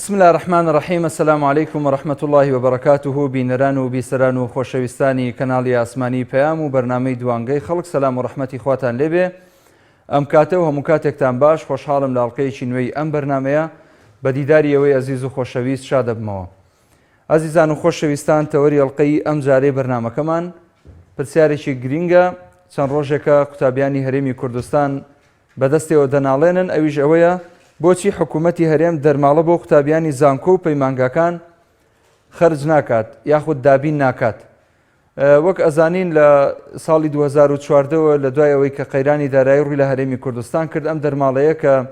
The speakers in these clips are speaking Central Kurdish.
بسم اللە الرحمن الرحیم السلام علیکم و رحمة اللە و بەرەکاته بینەران و بیسەران و خۆشەویستانی کەناڵی ئاسمانی پەیام و بەرنامەی دوانگەی خەڵک سەلام و ڕەحمەتی خواتان لێبێ ئەم کاتە و هەموو کاتێکتان باش خۆشحاڵم لە ئەڵقەیەکی نوێی ئەم بەرنامەیە بە دیداری ئێوەی ئەزیز و خۆشەویست شادەبمەوە ئازیزان و خۆشەویستان تەوەری ئەڵقەی ئەم جارەی بەرنامەکەمان پرسیارێکی گرینگە چەند ڕۆژێکە قوتابیانی هەرێمی کوردستان بەدەستێوە دەناڵێنن ئەویش ئەوەیە بۆچی حکوومەتی هەرێم دەرماڵە بۆ قوتابیانی زانکۆ و پەیمانگاکان خەرج ناکات یاخود دابین ناکات وەک ئەزانین لە ساڵی 2014 ەوە لە دوای ئەوەی کە قەیرانی دارایی ڕووی لە هەرێمی کوردستان کرد ئەم دەرماڵەیە کە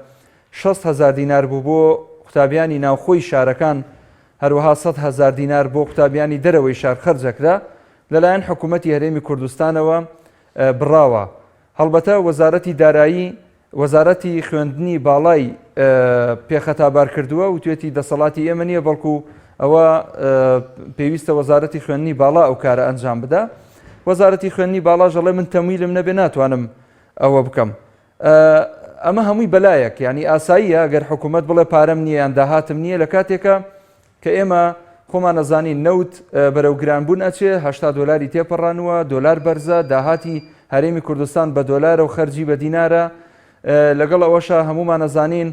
6 هزار دینار بوو بۆ قوتابیانی ناوخۆی شارەکان هەروەها 100 هزار دینار بۆ قوتابیانی دەرەوەی شار خەرجەکرا لەلایەن حکوومەتی هەرێمی کوردستانەوە بڕاوە هەڵبەتە وەزارەتی دارایی وەزارەتی خوێندنی باڵای پێ خەتابار کردووە وتوێتی دەسەڵاتی ئێمە نییە بەڵکو ئەوە پێویستە وەزارەتی خوێندنی باڵا ئەو کارە ئەنجام بدا وەزارەتی خوێندنی باڵاش ئەڵێ من تەمویلم نەبێ ناتوانم ئەوە بکەم ئەمە هەمووی بەلایەک ینی ئاساییە گەر حکوومەت بڵێ پارەم نییە یان داهاتم نییە لە کاتێکە کە ئێمە خۆمان ئەزانین نەوت بەرەو گرانبوون ئەچێ، 80 دۆلاری تێپەڕانووە، دۆلار بەرزە، داهاتی هەرێمی کوردستان بە دۆلارە و خەرجی بە دینارە، لەگەڵ ئەوەشا هەموومان ئەزانین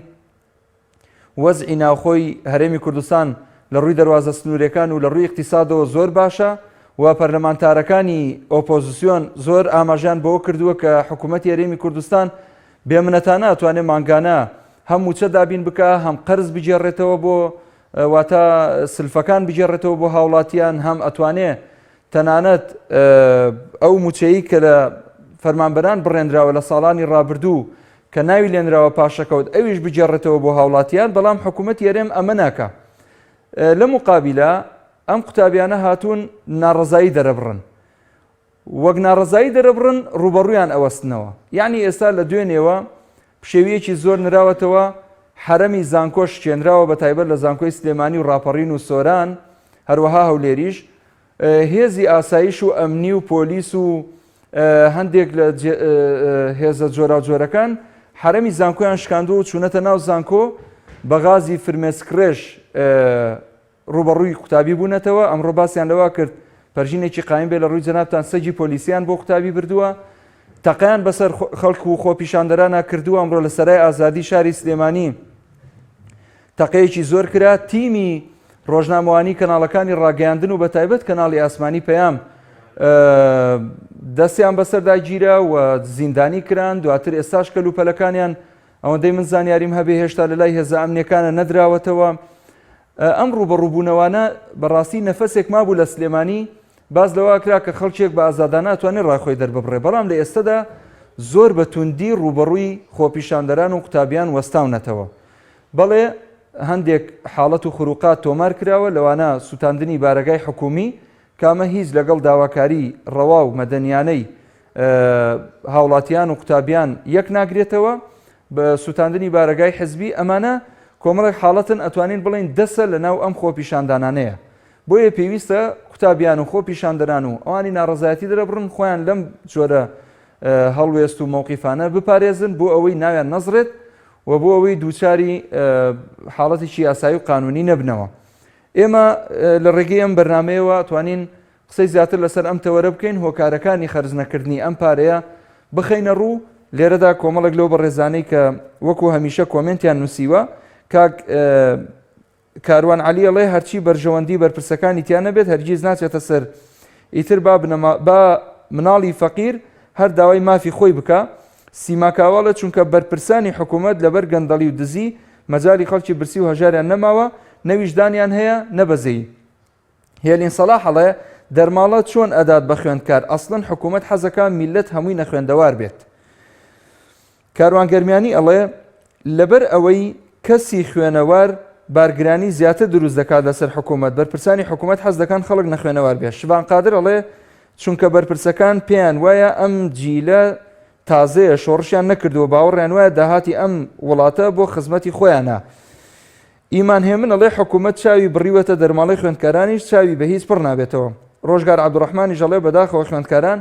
وەزعی ناوخۆی هەرێمی کوردستان لە ڕووی دەروازە سنوورەکان و لە ڕووی اقتصادەوە زۆر باشە و پەرلەمانتارەکانی ئۆپۆزیسیۆن زۆر ئاماژیان بەوە کردووە کە حکوومەتی هەرێمی کوردستان بێمنەتانە ئەتوانێ مانگانە هەم مووچە دابین بکا هەم قەرز بگێڕێتەوە بۆ واتە سلفەکان بگێڕێتەوە بۆ هاوڵاتیان هەم ئەتوانێ تەنانەت ئەو مووچەی کە لە فەرمانبەران بڕێنراوە لە ساڵانی ڕابردوو کە ناوی لێنراوە پاشەکەوت ئەویش بگێڕێتەوە بۆ هاوڵاتیان بەڵام حکوومەت یاێم ئەمە ناکە لە مقابلە ئەم قوتابیانە هاتوون ناڕزایی دەرەبڕن وەک ناڕەزایی دەرەبڕن ڕووبەڕوویان ئەوەستنەوە. یەعنی ئێستا لە دوێنێوە پشێوییەکی زۆر نراوەتەوە، حەرەمی زانکۆ شکێنراوە بەتایبەت لە زانکۆی سلێمانی و ڕاپەڕین و سۆران هەروەها هەولێریش هێزی ئاسایش و ئەمنی و پۆلیس و هەندێک لە هێزە جۆراوجۆرەکان حەرەمی زانکۆیان شکاندووە و چوونەتە ناو زانکۆ بە غازی فرمێسکڕێژ ڕووبەڕووی قوتابی بوونەتەوە، ئەمڕۆ باسیان لەوە کرد پەرژینێکی قایم بێ لە ڕووی جەنابتان سەگی پۆلیسیان بۆ قوتابی بردووە، تەقەیان بەسەر خەڵک و خۆپیشاندەرانا کردووە، ئەمڕۆ لە سەرای ئازادی شاری سلێمانی تەقەیەکی زۆر کرا، تیمی ڕۆژنامەوانی کەناڵەکانی ڕاگەیاندن و بەتایبەت کەناڵی ئاسمانی پەیام دەستیان بەسەردا گیرا و زیندانی کران، دواتر ئێستاش کەلوپەلەکانیان ئەوەندەی من زانیاریم هەبێ هێشتا لەلای هێزە ئەمنیەکانە نەدراوەتەوە. ئەم ڕووبەڕووبوونەوانە بەڕاستی نەفەسێک مابوو لە سلێمانی باس لەوە کرا کە خەڵکێک بە ئازادانە ئەتوانێت ڕای خۆی دەرببڕێ بەڵام لە ئێستەدا زۆر بە توندی ڕووبەڕووی خۆپیشاندەران و قوتابیان وەستاونەتەوە بەڵێ هەندێک حاڵەت و خروقات تۆمار کراوە لەوانە سووتاندنی بارەگای حکومی کامە هیچ لەگەڵ داواکاری ڕەوا و مەدەنیانەی هاوڵاتیان و قوتابیان یەک ناگرێتەوە بە سوتاندنی بارەگای حزبی ئەمانە کۆمەڵێک حاڵەتن ئەتوانین بڵێین دەسە لە ناو ئەم خۆپیشاندانانەیە بۆیە پێویستە قوتابیان و خۆپیشاندەران و ئەوانی ناڕەزایەتی دەرەبڕن خۆیان لەم جۆرە هەڵوێست و مەوقیفانە بپارێزن بۆ ئەوەی ناویان نەزڕێت و بۆ ئەوەی دووچاری حاڵەتێکی یاسایی و قانونی نەبنەوە ئێمە لە ڕێگەی ئەم بەرنمەیەوە توانین قسەی زیاتر لەسەر ئەم تەوەرە بکەین، هۆکارەکانی خەرج نەکردنی ئەم پارەیە بخەینە ڕوو، لێرەدا کۆمەڵێک لەو بەڕێزانەی کە وەکو هەمیشە کۆمێنتیان نووسیوە، کاک کاروان عەلی ئەڵێ هەرچی بەرژەوەندی بەرپرسەکانی تیا نەبێت هەرگیز ناچێتە سەر، ئیتر با بنەما با مناڵی فەقیر هەر داوای مافی خۆی بکا، سیما کاوە ئەڵێ چونکە بەرپرسانی حکوومەت لەبەر گەندەڵی و دزی مەجالی خەڵکی برسی و هەژاریان نەماوە، نە ویژدانیان هەیە نە بەزەیی. هێلین سەڵاح ئەڵێ، دەرماڵە چۆن ئەدات بە خوێندکار، ئەسڵەن حکومەت حەزەکا میللەت هەمووی نەخوێندەوار بێت. کاروان گەرمیانی ئەڵێ، لەبەر ئەوەی کەسی خوێنەوار بارگرانی زیاتر دروست دەکات لەسەر حکومەت، بەرپرسانی حکومەت حەز دەکەن خەڵک نەخوێنەوار بێت. شڤان قادر ئەڵێ، چونکە بەرپرسەکان پێیان وایە ئەم جیلە تازەیە شۆڕشیان نەکردووە، باوەڕیان وایە داهاتی ئەم وڵاتە بۆ خزمەتی خۆیانە. ئیمان هێمن ئەڵێ حکومەت چاوی بڕیوەتە دەرماڵەی خوێندکارانیش چاوی بە هیچ پڕ نابێتەوە. ڕۆژگار عەبدوڕەحمانیش ئەڵێ بەداخەوە خوێندکاران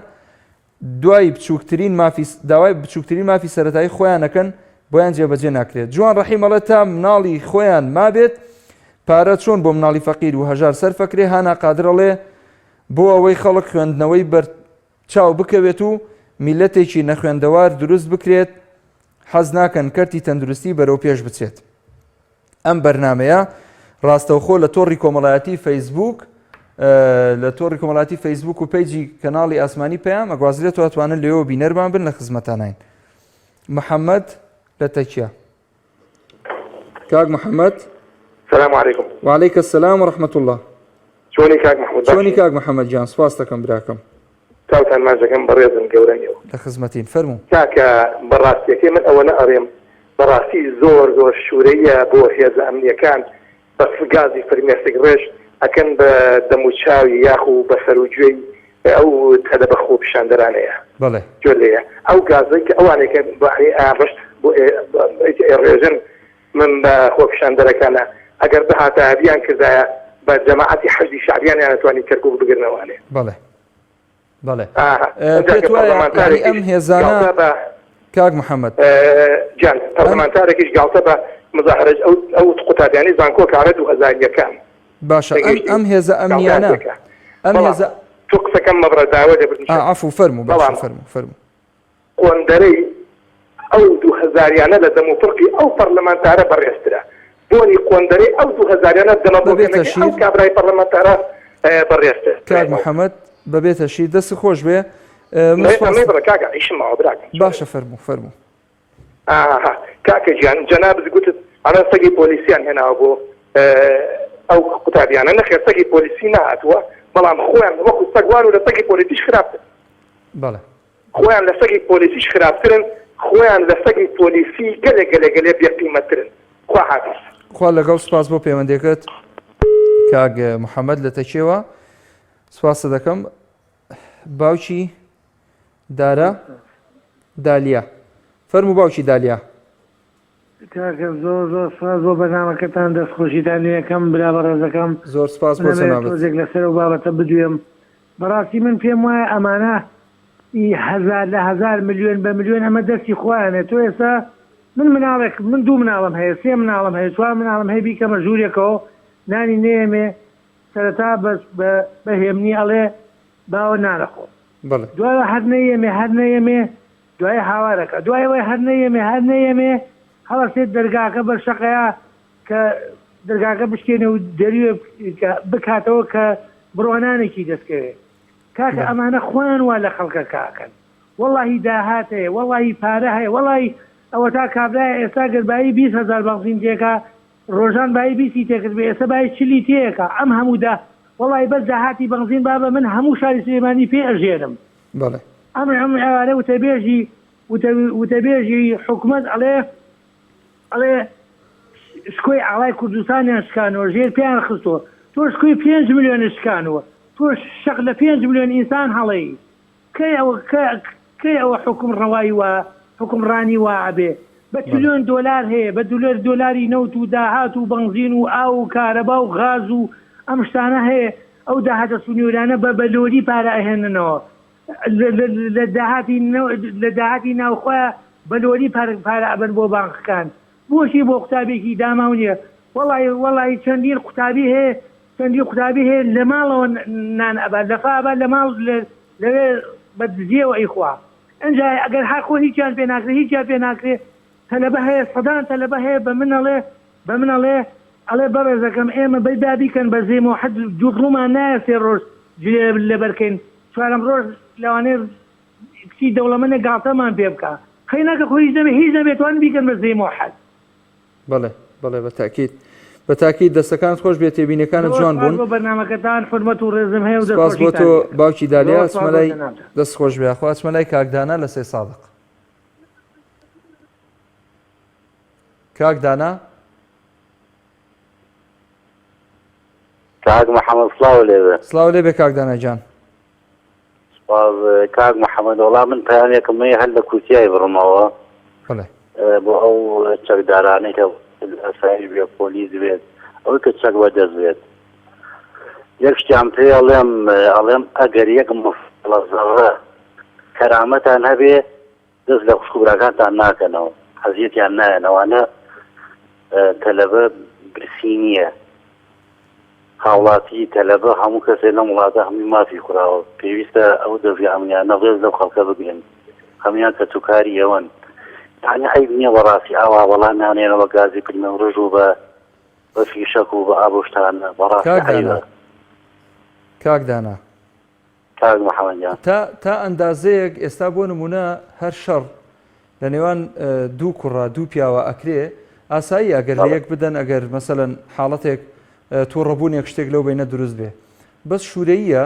دوای بچووکترین مافی داوای بچووکترین مافی سەرەتایی خۆیان ئەکەن بۆیان جێبەجێ ناکرێت. جوان ڕەحیم ئەڵێ تا مناڵی خۆیان مابێت. پارە چۆن بۆ مناڵی فەقیر و هەژار سەرفەکرێ هانا قادر ئەڵێ بۆ ئەوەی خەڵک خوێندنەوەی بەر چاو بکەوێت و میلەتێکی نەخوێندەوار دروست بکرێت حەز ناکەن کەرتی تەندروستی بەرەو پێش بچێت. ئەم بەرنمەیە ڕاستەوخۆ لە تۆڕی کۆمەڵایەتی فەیسبوک لە تۆڕی کۆمەڵاتی فەیسبوک و page ی کەناڵی ئاسمانی پەیام ئەگوازرێتەوە توانن لێەوە بینەرمان بن لە خزمەتانین محەممەد لە تەکیا کاک محەممەد سلام علیکم وعلیکە السلام و رحمة الله چۆنی کاک محمود چۆنی کاک محەممەد گیان سپاس دەکەم براکەم چاوتان ماچ دەکەم بەڕێزن گەورەن ئێوە. لە خزمەتین فەرموو. کاکە بەڕاستیەکەی من ئەوەنە ئەڕێم بەڕاستی زۆر زۆر شورەییە بۆ هێزە ئەمنیەکان بەس گازی فرمێسک ڕێژ ئەکەن بە دەمو چاوی یاخو بە سەرو گوێی ئەو تەلەبە خۆپیشاندەرانەیە بەڵێ. گوێ لێیە ئەو گازەی کە ئەوانەی کە ئەیان ڕشت بۆ ئێڕێژن من بە خۆپیشاندەرەکانە ئەگەر بهاتایە بیان کردایە بە جەماعەتی حەشدی شەعبیان نەیانەتوانی کەرکوک بگرنەوانێ. بەڵێ بەڵێ پێت وایە یانی ئەم هێزانە کاک محەممەد گیان پەرلەمانتارێکیش گاڵتە بە مزاهرە ئەو ئەو قوتابیانی زانکۆ کارە دوو هەزاریەکان باشە ئەم هێزە ئەمنیانە ئەم هێزە تۆ قسەکەم مەبڕە داوە لێبردن عەفو فەرموو بەڵام فەرموو فەرموو قۆندەرەی ئەو دووهەزاریانە لە دەم و پڕقی ئەو پەڕلەمانتارە بەڕێزترە. بۆنی قۆندەرەی ئەو دووهەزاریانە دەمە بەبێتە بۆگەنەکەی ئەو شیر. کابرای پەڕلەمانتارە بەڕێزتر. کاک محمد بەبێتە شیر دەست خۆش بێ من مەی سوپاست. مەیبڕە کاکە ئیشم ماوە براکەم چۆنی. باشە فەرموو فەرموو. ئاها کاکە گیان جەنابت گوتت ئەڵێن سەگی پۆلیسیان هێناوە بۆ ئەو قوتابیانە نەخێر سەگی پۆلیسی نەهاتووە بەڵام خۆیان وەکو سەگ وان و لە سەگی پۆلیسیش خراپتر. بەڵێ. خۆیان لە سەگی پۆلیسیش خراپترن خۆیان لە سەگی پۆلیسی گەلێ گەلێ گەلێ بێ قیمەتترن خوا حافیز. خوا لەگەڵ سوپاس بۆ پەیوەندیەکەت کاک محەممەد لە تەکێوە سوپاست دەکەم باوکی دارا دالیا فەرموو باوکی دالیا. کاکە زۆر زۆر سپاس بۆ بەرنامەکەتان دەست خۆشیتان لێ ئەکەم برا بەڕێزەکەم زۆر سپاس من بۆ ئەمەوێت جەنابت. تۆزێک لەسەر ئەو بابەتە بدوێم بەڕاستی من پێم وایە ئەمانە ئی هەزار لە هەزار ملیۆن بە ملیۆن ئەمە دەستی خۆیانە تۆ ئێستا من مناڵێک من دوو مناڵم هەیە سێ مناڵم هەیە چوار مناڵم هەیە بیکەمە ژوورێکەوە نانی نەیەمێ سەرەتا بەس بە بە هێمنی ئەڵێ باوە نانەخۆم بەڵێ. دوایە هەر نەیەمێ هەر نەیەمێ دوایی هاوار ئەکا دوای ئەوەی هەر نەیەمێ هەر نەیەمێ هەڵەسێت دەرگاکە بە شەقەیا کە دەرگاکە بشکێنێ و دەریوێ بکاتەوە کە بڕوا نانێکی دەست کەوێ کاکە ئەمانە خۆیان وا لە خەڵکەکە ئەکەن وەڵاهی داهات هەیە وەڵاهی پارە هەیە وەڵاهی ئەوەتا کابرایە ئێستا گەر بایی 20 هەزار بەنزین تێکا ڕۆژان بایی بیستی تێکرد بێ ئێستا بایی چلی تێکا ئەم هەموو دا وەڵاهی بەس داهاتی بەنزین بابە من هەموو شاری سلێمانی پێ ئەژێنم بەڵێ. ئەم ئەم ئێوارە وتەبێژی وتە وتەبێژی حکومەت ئەڵێ ئەڵێ شکۆی ئاڵای کوردستانیان شکانوە ژێر پێیان خستوە تۆ شکۆی پێنج ملیۆنت شکانوە تۆ شەق لە پێنج ملیۆن ئینسان هەڵێی کەی ئەوە کە کەی ئەوە حوکم ڕەوای وا حوکمڕانی وا ئەبێ بە بەڵێ. تلیۆن دۆلار هەیە بە دولەر دۆلاری نەوت و داهات و بەنزین و ئاو و کارەبا و غاز و ئەم شتانە هەیە ئەو داهاتە سنوورانە بە بە لۆری پارە ئەهێننەوە لە لە لە داهاتی لە داهاتی ناوخۆیە بە لۆری پارە پارە ئەبەن بۆ بانقەکان بۆچی بۆ قوتابیەکی داماو نیە وەڵاهی وەڵاهی چەندین قوتابی هەیە چەندین قوتابی هەیە لە ماڵەوە نان ئەبات لەفا ئەبات لە ماڵ لەوێ بە دزیەوە ئەیخوا ئینجا ئەگەر هەر خۆ هیچیان پێ ناکرێ هیچیان پێ ناکرێ تەلەبە هەیە سەدان تەلەبە هەیە بە من ئەڵێ بە من ئەڵێ ئەڵێ بەڕێزەکەم ئێمە بەی با بیکەن بە زێ مۆحەد دوو ڕوومان نایە سێ ڕۆژ جلێ لەبەر کەین چوارەم ڕۆژ لەوانەیە کچی دەوڵەمەنێک گاڵتەمان پێ بکا قەیناکە خۆ هیچ نەبێ هیچ نەبێ توان بیکەن بە زێ مۆحەد. بەڵێ بەڵێ بە تاکید بە تاکید دەستەکانت خۆش بێت تێبینەکانت زۆر جوان سپاس بوون بۆ بەرنامەکەتان حورمەت و ڕێزم هەیە و سپاس بۆ دەستخۆشیتان تۆ لێ ئەکەم باوکی دالیا زۆر سپاس ئەچمە بۆ لای جەنابتان. دەست خۆش بێ یاخوا ئەچمە لای کاک دانا لە سەیدسادق کاک دانا. کاک محەمەد سڵاو لێبێ. سڵاو لێبێ کاک دانا گیان. سپاس کاک محەمەد وەڵا من پەیامێکم هەیە هەر لە کورتیای بڕمەوە بەڵێ. بۆ ئەو چەکدارانەی کە ئاسایش بێ پۆلیس بێت ئەوەی کە چەک بەدەست بێت یەک شتیان پێ ئەڵێم ئەڵێم ئەگەر یەک مفڵە زەڕە کەرامەتان هەبێ دەست لە خوشک و براکانتان ناکەنەوە ئەزیەتیان نایەن ئەوانە تەلەبە برسی نییە. هاوڵاتی، تەلەبە، هەموو کەسێ لەم وڵاتە هەمووی مافی خوراوە، پێویستە ئەو دەزگا ئەمنیانە ڕێز لەو خەڵکە بگرن، هەموویان کەسوکاری ئێوەن، یەعنی عەیب نییە بەڕاستی ئاوا وەڵامیان نەیەنەوە بە گازی پرمێنڕژ و بە بە فیشەک و بە ئابوو شتانە، بەڕاستی کاک دانا عەیبە. کاک دانا. کاک محەمەد گیان. تا تا ئەندازەیەک ئێستا بۆ نموونە هەر شەڕ لە نێوان دوو کوڕە دوو پیاوە ئەکرێ ئاسایی ئەگەر لە یەک بدەن ئەگەر مەسەلەن حاڵەتێک تووڕەبوونێک شتێک لەو بینە دروست بێ بەس شوورەیە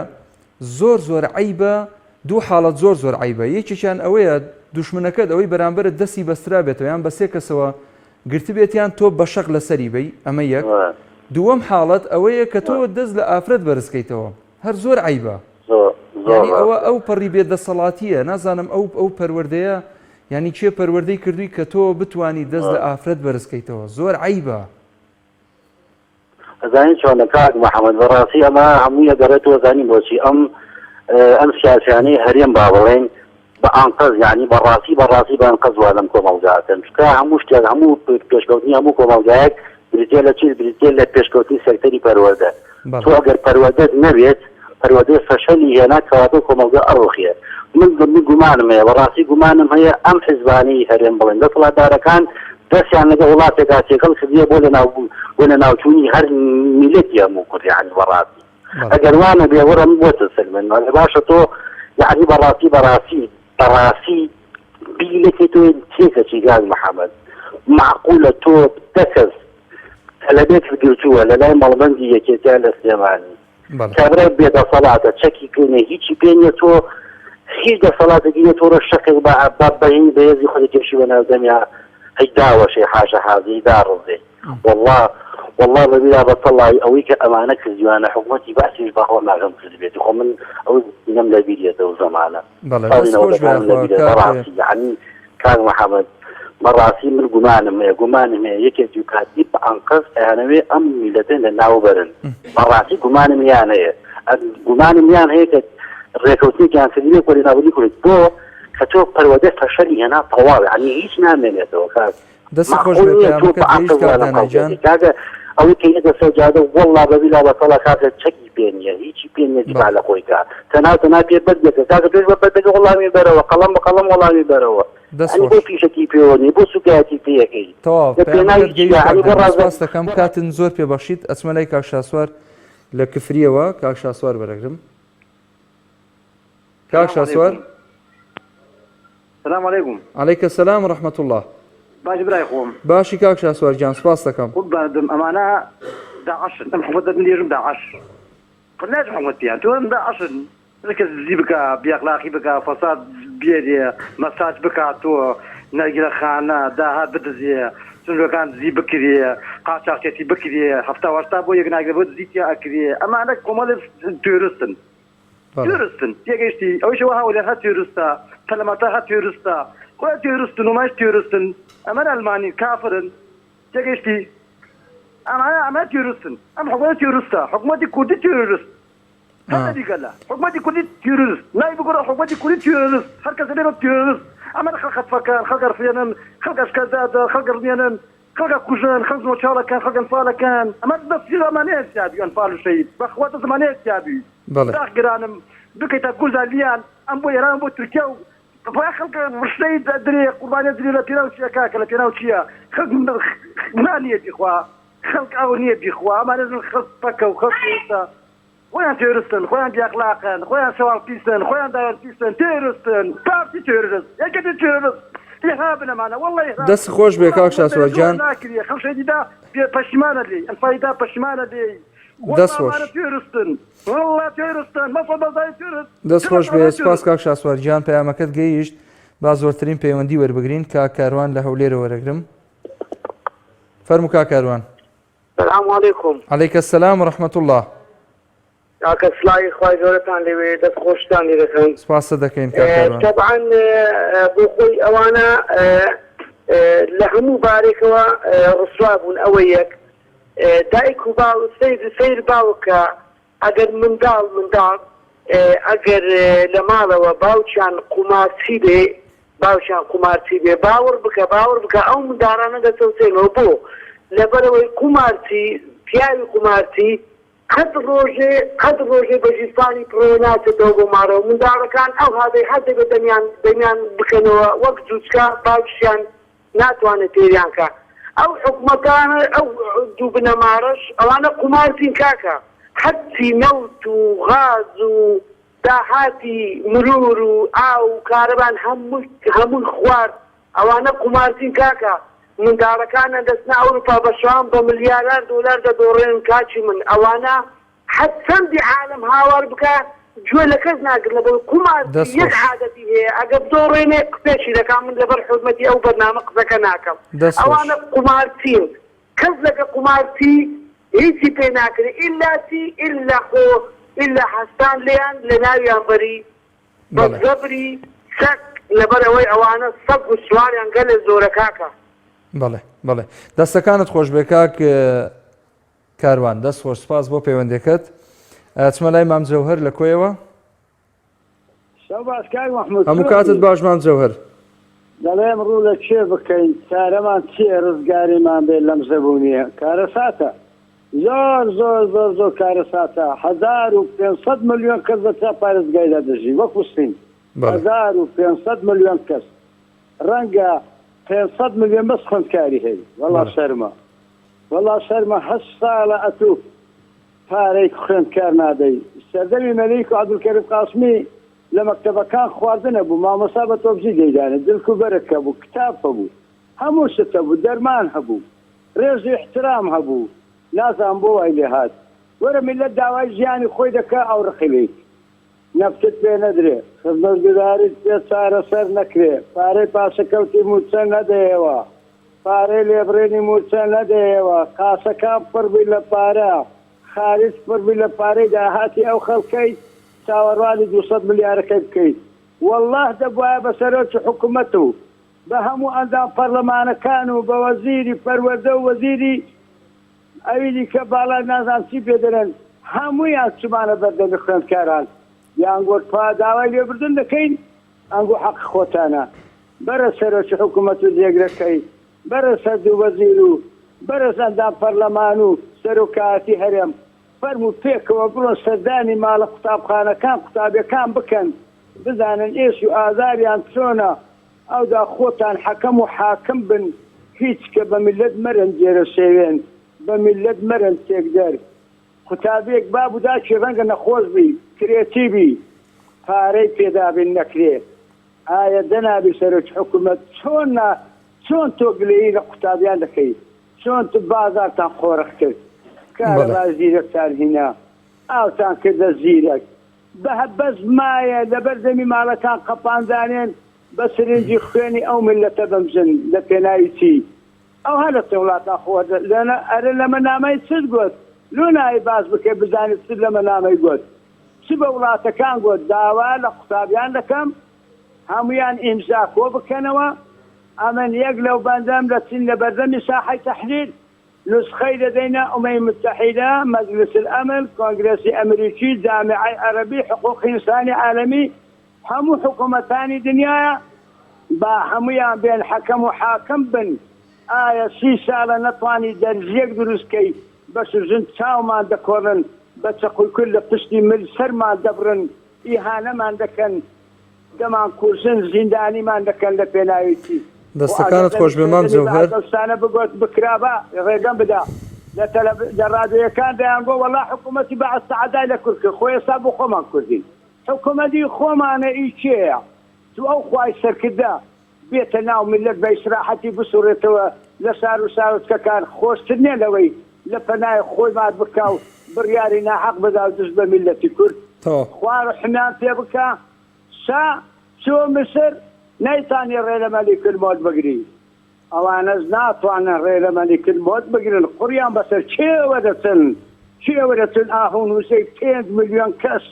زۆر زۆر عیبە دوو حاڵەت زۆر زۆر عیبە یەکێکیان ئەوەیە دوشمنەکەت ئەوەی بەرامبەرت دەستی بەسترا بێتەوە یان بە سێ کەسەوە گرتبێتیان تۆ بە شەق لەسەری بی ئەمە یەک دووەم حاڵەت ئەوەیە کە تۆ دەست لە ئافرەت بەرزکەیتەوە هەر زۆر عەیبە یانی ئەوە ئەو پەڕی بێ دەسەڵاتیە نازانم ئەو ئەو پەروەردەیە یانی کێ پەروەردەی کردووی کە تۆ بتانی دەست لە ئافرەت بەرزکەیتەوە زۆر عەیبە. ئەزانی چۆنە کاک محەممەد بەڕاستی ئەمە هەمووی ئەگەڕێتەوە زانی بۆچی ئەم ئەم سیاسیانەی هەرێم با بڵێن بە ئانقەز یانی بە ڕاستی بە ڕاستی بە ئەنقەز وا لەم کۆمەڵگا ئەکەن چونکە هەموو شتێک هەموو پێشکەوتنی هەموو کۆمەڵگایەک بریتیە لە چی بریتیە لە پێشکەوتنی سێکتەری پەروەردە تۆ ئەگەر پەروەردەت نەبێت پەروەردەی فەشەلی هێنا کەواتە کۆمەڵگا ئەڕوخێ من من گومانم هەیە بەڕاستی گومانم هەیە ئەم حزبانەی هەرێم بڵێن دەسەڵاتدارەکان دەستیان لەگەڵ وڵاتێکا تێکەڵ کردیە بۆ لەناو بۆ لەناوچوونی هەر میلەتی هەموو کورد یانی بەڕاستی ئەگەر وا نەبێ وەرە من بۆت سەلمێنم ئەگەر باشە تۆ یعنی بەڕاستی بەڕاستی بەڕاستی بیلەکەی تۆ تێکەچی کاک محەممەد معقولە تۆ دە کەس تەلەبێکت گرتووە لە لای مەڵبەندی یەکێتیان لە سلێمانی کابرای بێدەسەڵاتە چەکی پێ نیە هیچی پێ نیە تۆ هیچ دەسەڵاتێکی نیە تۆ ڕە شەقێک بە بە بەهین بەهێزی خۆت کێشی بە ناو دەمیا هەی داوەشێ حاشا حازری داڕزێ وەڵا وەڵا بە بیرا بە تەڵای ئەوەی کە ئەمانە کردیوانە حکومەتی بەعسیش باوەڕ ناکەم کردبێتی خۆ من ئەو نەم لە بیرێتە ئەو زەمانە بەڵێ ساڵی دەست خۆش بێ نەوەدەکانم لە یاخوا بیرە کاک بەڕاستی یعنی کاک محەمەد بەڕاستی من گومانم هەیە گومانم هەیە یەکێتی و پارتی بە ئەنقەست ئەیانەوێ ئەم میلەتە لە ناو بەرن بەڕاستی گومانم یان هەیە گومانم یان هەیە کە ڕێکەوتنێکیان کردبێ بۆ لەناوبردنی کورد بۆ کە تۆ پەروەردە فەشەلی هێنا تەواو یعنی هیچ نامێنێتەوە کاک دەست خۆش مەعقول بێ نییە تۆ پەیامەکەت بە گەیشت عەقڵ کاک وا لەم دانا خەڵکە گیان. بکەی کاکە ئەوەی کە یەتە سەر جادە وەڵڵا بە بیلا بە تەڵا کاکە چەکی پێ نییە هیچی پێ نییە دیفاع بەڵێ. لە خۆی کا تەنها و تەنها پێ بەردێکە کاکە تۆش بە بەردەکە وەڵامی بەرەوە قەڵەم بە قەڵەم وەڵامی بەرەوە دەست یعنی بۆ خۆش. فیشەکی پێوە نییە بۆ سوکایەتی پێ ئەکەی تەواو لە پێناوی پەیامەکەت چیا گەیشت کاک یعنی بۆ دانا ڕاست سپاست دەکەم کاتن زۆر پێ بەخشیت ئەچمە لای کاک شاسوار لە کفریەوە کاک شاسوار وەرەگرم کاک سلام شاسوار علیکم سلام علیکم. علیک السلام و رحمة اللە. باشی برای خۆم. باشی کاک شاسوار گیان سوپاست دەکەم. قوربانت بم ئەمانە داعشن ئەم حکومەتە من لێژم داعش قەت ناچم حکومەت پێیان تۆ ئەم داعشن هەر کەس دزی بکا بێ ئەخلاقی بکا فەساد بێرێ مەساج بکا تۆ نەرگیلە خانە داهات بدزێ سنورەکان دزی بکرێ قاچاخچێتی بکرێ هەفتا و هەشتا بۆ یەک ناگرێ بۆ دزی تیا ئەکرێ ئەمانە کۆمەڵێ تیرۆرستن تیرۆرستن تێگەیشتی ئەوەیش وەها وەلێ هەر تیرۆرستە پەلەمەتە هەر تیرۆرستە خۆیان تیرۆرستن و ماش تیرۆرستن ئەمەن ئەلمانین کافرن تێگەیشتی ئەمانە ئەمە تیرۆرستن ئەم حکومەتە تیرۆرستە حکومەتی کوردی تیرۆرست هەر نەبی گەلە حکومەتی کوردی تیرۆرست ناوی بگۆڕە حکومەتی کوردی تیرۆرست هەر کەس دەبێ بە تیرۆرست ئەمە خەڵک خەتفەکەن خەڵک ئەڕفێنن خەڵک ئەشکەنجە خەڵک ڕمێنن خەڵک ئەکوژن خەڵک مۆچاڵەکەن خەڵک ئەنفالەکەن ئەمە دەستی ئەمانەیە تیابی ئەنفال و شەهید بەخوا دەست ئەمانەیە تیابی بەڵێ. داخ گرانم بکەیتە گورزا لیان ئەم بۆ ئێران بۆ تورکیا و بۆیە خەڵک شەهید ئەدرێ قوربانی ئەدرێ لە پێناو چیە کاکە لە پێناو چیە خەڵک نان نیە بیخوا خەڵک ئاو نیە بیخوا ئەمانە خەڵک پەکە و خەڵک پێویستە خۆیان تێرۆرستن خۆیان بی ئەخلاقن خۆیان شەواڵ پیسن خۆیان داوێن پیسن تێرۆرستن پارتی تێرۆرست یەکێتی تێرۆرست ئیرهابن ئەمانە واللە ئیرهابن دەست خۆش بێ واللە کاک حکومەت شاسوار دەرێ گیان. ناکرێ خەڵک شەهیدی دا بێ پەشیمانە لێی ئەنفالی دا پەشیمانە لێی واللە دەست خۆش. ئەمانە تێرۆرستن واللە تێرۆرستن مەسعود بەرزانی تێرۆرست دەست خۆش بێ تێرۆرست سوپاس کاک شاسوار گیان پەیامەکەت گەیشت با زۆرترین پەیوەندی وەربگرین کاک کاروان لە هەولێرەوە وەرەگرم فەرموو کاک کاروان. سلام علیکم. علیک السلام و رحمە اللە. کاکە سلاوی خوای گەورەتان لێ دەست خۆشتان لێ دەکەم. سپاست دەکەین کاک کاروان. تەبعەن بۆ خۆی ئەوانە لە هەموو بارێکەوە ڕسوا بوون ئەوە یەک دایک و باو سەیر سەیر باوکە ئەگەر منداڵ منداڵ ئەگەر لە ماڵەوە باوکیان قومارچی بێ باوکیان قومارچی بێ باوەڕ بکە باوەڕ بکە ئەو منداڵانە دەچەوسێنەوە بۆ لەبەرئەوەی قومارچی پیاوی قومارچی. قەت ڕۆژێ قەت ڕۆژێ بە ژیرفانی پڕەوە ناچێتەوە بۆ ماڵەوە منداڵەکان ئەوها بێ هەر دەبێ دەمیان دەمیان بکەنەوە وەک جوجکە باوکیشیان ناتوانێ تێریان کا ئەو حکومەتانە ئەو دوو بنەمارەش ئەوانە قومارچین کاکە هەرچی نەوت و غاز و داهاتی مرور و ئاو و کارەبان هەمووی هەمووی خوارد ئەوانە قومارچین کاکە منداڵەکانیان دەچنە ئەوروپا بە شەوان بە ملیاران دۆلار دەدۆڕێنن کاکی من ئەوانە هەر چەندی عالەم هاوار بکا گوێ لە کەس ناگرن لەبەر قومارچی دەست یەک خۆش. عادەتی هەیە ئەگە بدۆڕێنێ قسەشی دەکا من لەبەر حورمەتی ئەو بەرنامە قسەکە ناکەم دەست خۆش. ئەوانە قومارچین کەس لەگە قومارچی هیچی پێ ناکرێ ئیلا چی ئیلا خۆ ئیلا هەستان لێیان لەناویان بەری بە بەڵێ. زەبری چەک لەبەر ئەوەی ئەوانە سەگ و سواریان گەلێ زۆرە کاکە. بەڵێ بەڵێ دەستەکانت خۆشبێ کاک کاروان دەست خۆش سپاس بۆ پەیوەندەکەت ئەچمە لای مام جەوهەر لە کۆیەوە. شەو باش کاک مەحمود هەموو کاتت باش مام جەوهەر. دەڵێم ڕوو لە کێ بکەین چارەمان چیە ڕزگاریمان بێت لەم زەبونیە کارەساتە زۆر زۆر زۆر زۆر کارەساتە 1500 ملیۆن کەس لە چا پارێزگایدا دەژی وەکو سین 1500 ملیۆن کەس ڕەنگە 500 ملیۆن بەس خوێندکاری هەیە وەڵا شەرمە وەڵا شەرمە هەشت ساڵە ئەتوو پارەی خوێندکار نادەی. سەردەمی مەلیک و عەبدولکەریم قاسمی لە مەکتەبەکان خواردن هەبوو، مامۆستا بە تۆپزی دەیدانێ، جلک و بەرگ هەبوو، کتاب هەبوو، هەموو شت هەبوو، دەرمان هەبوو، ڕێز و ئیحترام هەبوو، نازانم بۆ وای لێهات. وەرە میللەت داوای ژیانی خۆی دەکا ئەو ڕقی لێیت. نەفتت پێ نەدرێ، خزمەتگوزاریت پێ چارەسەر نەکرێ، پارەی پاشەکەوتی مووچە نەدەیەوە، پارەی لێبڕینی مووچە نەدەیەوە، قاسەکان پڕ بی لە پارە، خاریج پڕ بی لە پارەی داهاتی ئەو خەڵکەی، چاوەڕوانی 200 ملیارەکەی بکەی. وەڵڵاه دەبوایە بە سەرۆکی حکومەت و بە هەموو ئەندام پەڕلەمانەکان و بە وەزیری پەروەردە و وەزیری ئەوی دیکە باڵای نازانم چی پێ دەرێن هەموویان چوبانە بەردەمی خوێندکاران یان گۆت پا داوای لێبوردن دەکەین ئەنگۆ حەقی خۆتانە بەرە سەرۆکی حکومەت و جێگرەکەی بەرە سەر دوو وەزیر و بەرەز ئەندام پەرلەمان و سەرۆکایەتی هەرێم فەرموو پێکەوە بڕۆن سەردانی ماڵە قوتابخانەکان قوتابیەکان بکەن بزانن ئێش و ئازاریان چۆنە ئەوجا خۆتان حەکەم و حاکم بن هیچ کە بە میللەت مەرن جێرە شێوێن بە میللەت مەرن تێکدەر قوتابیەک باب و داکی ڕەنگە نەخۆش بی کرێچی بی پارەی پێ دابین نەکرێ ئایە جەنابی سەرۆکی حکومەت چۆن نا چۆن تۆ گلەیی لە قوتابیان دەکەی چۆن تو بازارتان قۆرخ کرد کارەبای زیرەکتان هینا ئاوتان کردە زیرەک بەه بەس مایە لەبەر دەمی ماڵەکان قەپان دانێن بە سرنجی خوێنی ئەو میللەتە بمژن لە پێناوی چی ئەوها لە چە وڵاتا خۆ لەنە ئەرە لەمە نامەی چت گۆت لۆ نایەی باس بکەی بزانی چت لەمە نامەی گۆت چ بە وڵاتەکان گۆت داوا لە قوتابیان دەکەم هەمویان ئیمزا کۆ بکەنەوە ئەمن یەک لەو بەندەم لە چین لە بەردەمی ساحەی تەحریر نوسخەی دەدەینە ئومەی متحیدە، مەجلس الامن، کۆنگرێسی ئەمریکی، جامیعەی عەرەبی، حقوقی ئینسانی عالەمی، هەموو حکومەتانی دنیایە، با هەموویان بێن حەکەم و حاکم بن، ئایا سی سالە نەتوانی دەرزیەک دروست کەی، بە سوژن چاومان دەکۆڵن، بە چەقوی کول لە پشتی مل سەرمان دەبڕن، ئیهانەمان دەکەن، دەمانکوژن زیندانیمان دەکەن لە پێناوی چی؟ خۆ ئەگەر دەستەکانت خۆش بێ مام دەمی سەردەمی جەوهەر. بەعس ئەو شتانە بگۆت بکرابا ڕێگەم بدا لە تەلە لە ڕادیۆیەکان دەیانگۆ وەڵا حکوومەتی بەعس تەعەدای لە کورد کرد خۆ ئێستا بۆ خۆمان کوردین حکوومەتی خۆمانە ئی کێیە تو ئەو خوای سەرکردە بێتە ناو میللەت بە ئیسراحەتی بسوڕێتەوە لە شار و شارۆچکەکان خۆشتر نیە لەوەی لە پەنای خۆی مات بکا و بڕیاری ناحەق بدا و دژ بە میللەتی کورد تەواو. خوا ڕەحمیان پێ بکا شا چوو میسر نەیتانی ڕێ لە مەلیک الموت بگری ئەوانەش ناتوانن ڕێ لە مەلیک الموت بگرن قوڕیان بەسەر کێوە دەچن کێوە دەچن ئاهو نووسەی پێنج ملیۆن کەس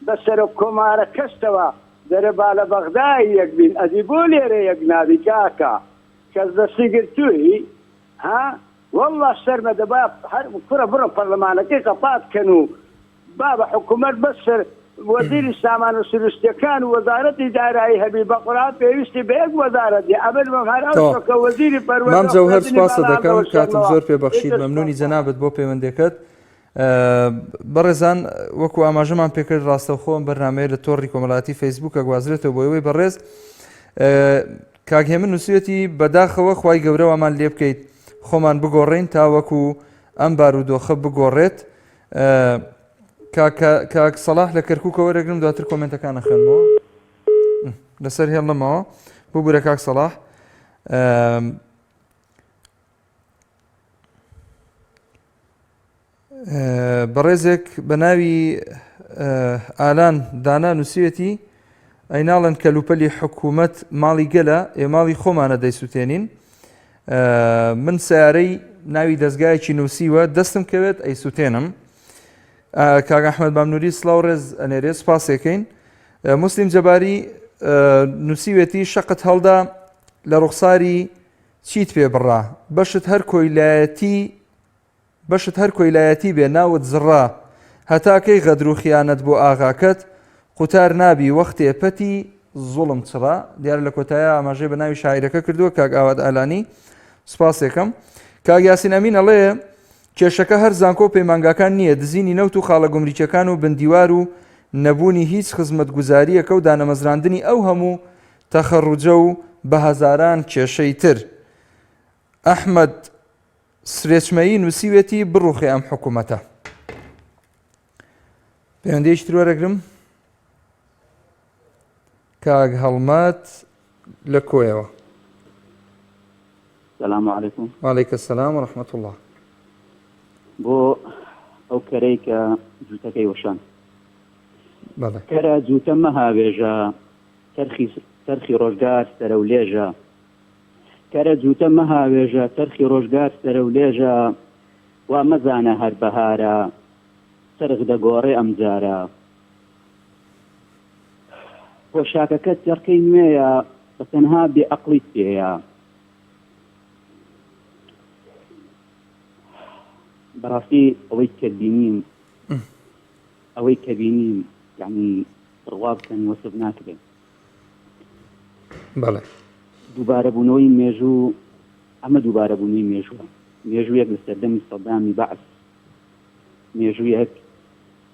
بە سەرۆک کۆمارەکەشتەوە دەرێ با لە بەغدای یەک بین ئەدی بۆ لێرە یەک نابی کاکە کەس دەستی گرتووی ها واللە شەرمە دەبا هەر کوڕە بڕۆ پەرلەمانەکەی قەپات کەن و بابە حکومەت بەس سەر وەزیری سامانە سروشتیەکان و وەزارەتی دارایی هەبی بەقورئان پێویستی بە یەک وەزارەت نیە ئەمن بم هەر ئەو تەواو. شۆکە وەزیری مام پەروەردە و جەوهەر خوێندنی سوپاست باڵا دەکەم کاتم هەڵدەوەشێنمەوە زۆر پێ بەخشیت ئیتر مەمنونی سوپاس. جەنابت بۆ پەیوەندیەکەت. بەڕێزان وەکو ئاماژەمان پێکرد ڕاستەوخۆ ئەم بەرنمەیە لە تۆڕی کۆمەڵاتی فەیسبووکە گوازرێتەوە بۆ ئێوەی بەڕێز کاک هێمن نووسویەتی بەداخەوە خوای گەورە وامان لێ بکەیت خۆمان بگۆڕین تا وەکو ئەم بارودۆخە بگۆڕێت کاک سەڵاح لە کەرکووکەوە وەرەگرم دواتر کۆمنتەکان نەخوێنمەوە لەسەر هێڵ نەماوە ببورە کاک سەڵاح بەڕێزێک بە ناوی ئالان دانا نووسیوێتی ئەی ناڵێن کەلوپەلی حکوومەت ماڵی گەلە ئێ ماڵی خۆمانە دەیسووتێنین من سیارەی ناوی دەستگایەکی نووسیوە دەستم کەوێت ئەی سووتێنم کاک ئەحمد بامنوری سلااو ڕێز ئەنێرێ سپاسێکەین مسلیم جەباری نووسیوێتی شەقت هەڵدا لە ڕوخساری چیت پێ بڕا بەشت هەر کۆیلایەتی بەشت هەر کۆیلایەتی بێ ناوت زڕە هەتا کەی غەدر و خیانەت بۆ ئاغاکەت قوتار نابی وەختێ پەتی زوڵم چڕا دیارە لە کۆتاییا ئاماژەی بە ناوی شاعیرەکە کردووە کاک ئاوات ئالانی سپاسێکم کاک یاسین ئەمین ئەڵێ کێشەکە هەر زانکۆ و پەیمانگاکان نییە دزینی نەوت و خاڵە گومریکیەکان و بندیوار و نەبوونی هیچ خزمەتگوزاریەکە و دانەمەزراندنی ئەو هەموو تەخەڕوجە و بە هەزاران کێشەی تر ئەحمەد سرێچمەیی نووسیوێتی بڕوخێ ئەم حکوومەتە. پەیوەندیەکی تر وەرەگرم کاک هەڵمەت لە کۆیەوە. سلام علیکم. وعلیک السلام و رحمة الله. بۆ ئەو کەرەی کە جووتەکەی وەشان. کەرە جووتە مەهاوێژە چەرخی چەرخی ڕۆژگار سەرەولێژە. کەرە جووتە مەهاوێژە چەرخی ڕۆژگار سەرەولێژە وا مەزانە هەر بەهارە چەرخ دەگۆڕێ ئەمجارە پۆشاکەکەت جەرکەی نوێیە بە تەنها بێ ئەقڵیت پێیە. بەڕاستی ئەوەی کە بینیم ئەوەی کە بینیم یعنی بڕوا بکەن وەسف ناکرێ. بەڵێ. دووبارەبوونەوەی مێژوو، ئەمە دووبارەبوونەوەی مێژووە. مێژوویەک لە سەردەمی سەدامی بەعس، مێژوویەک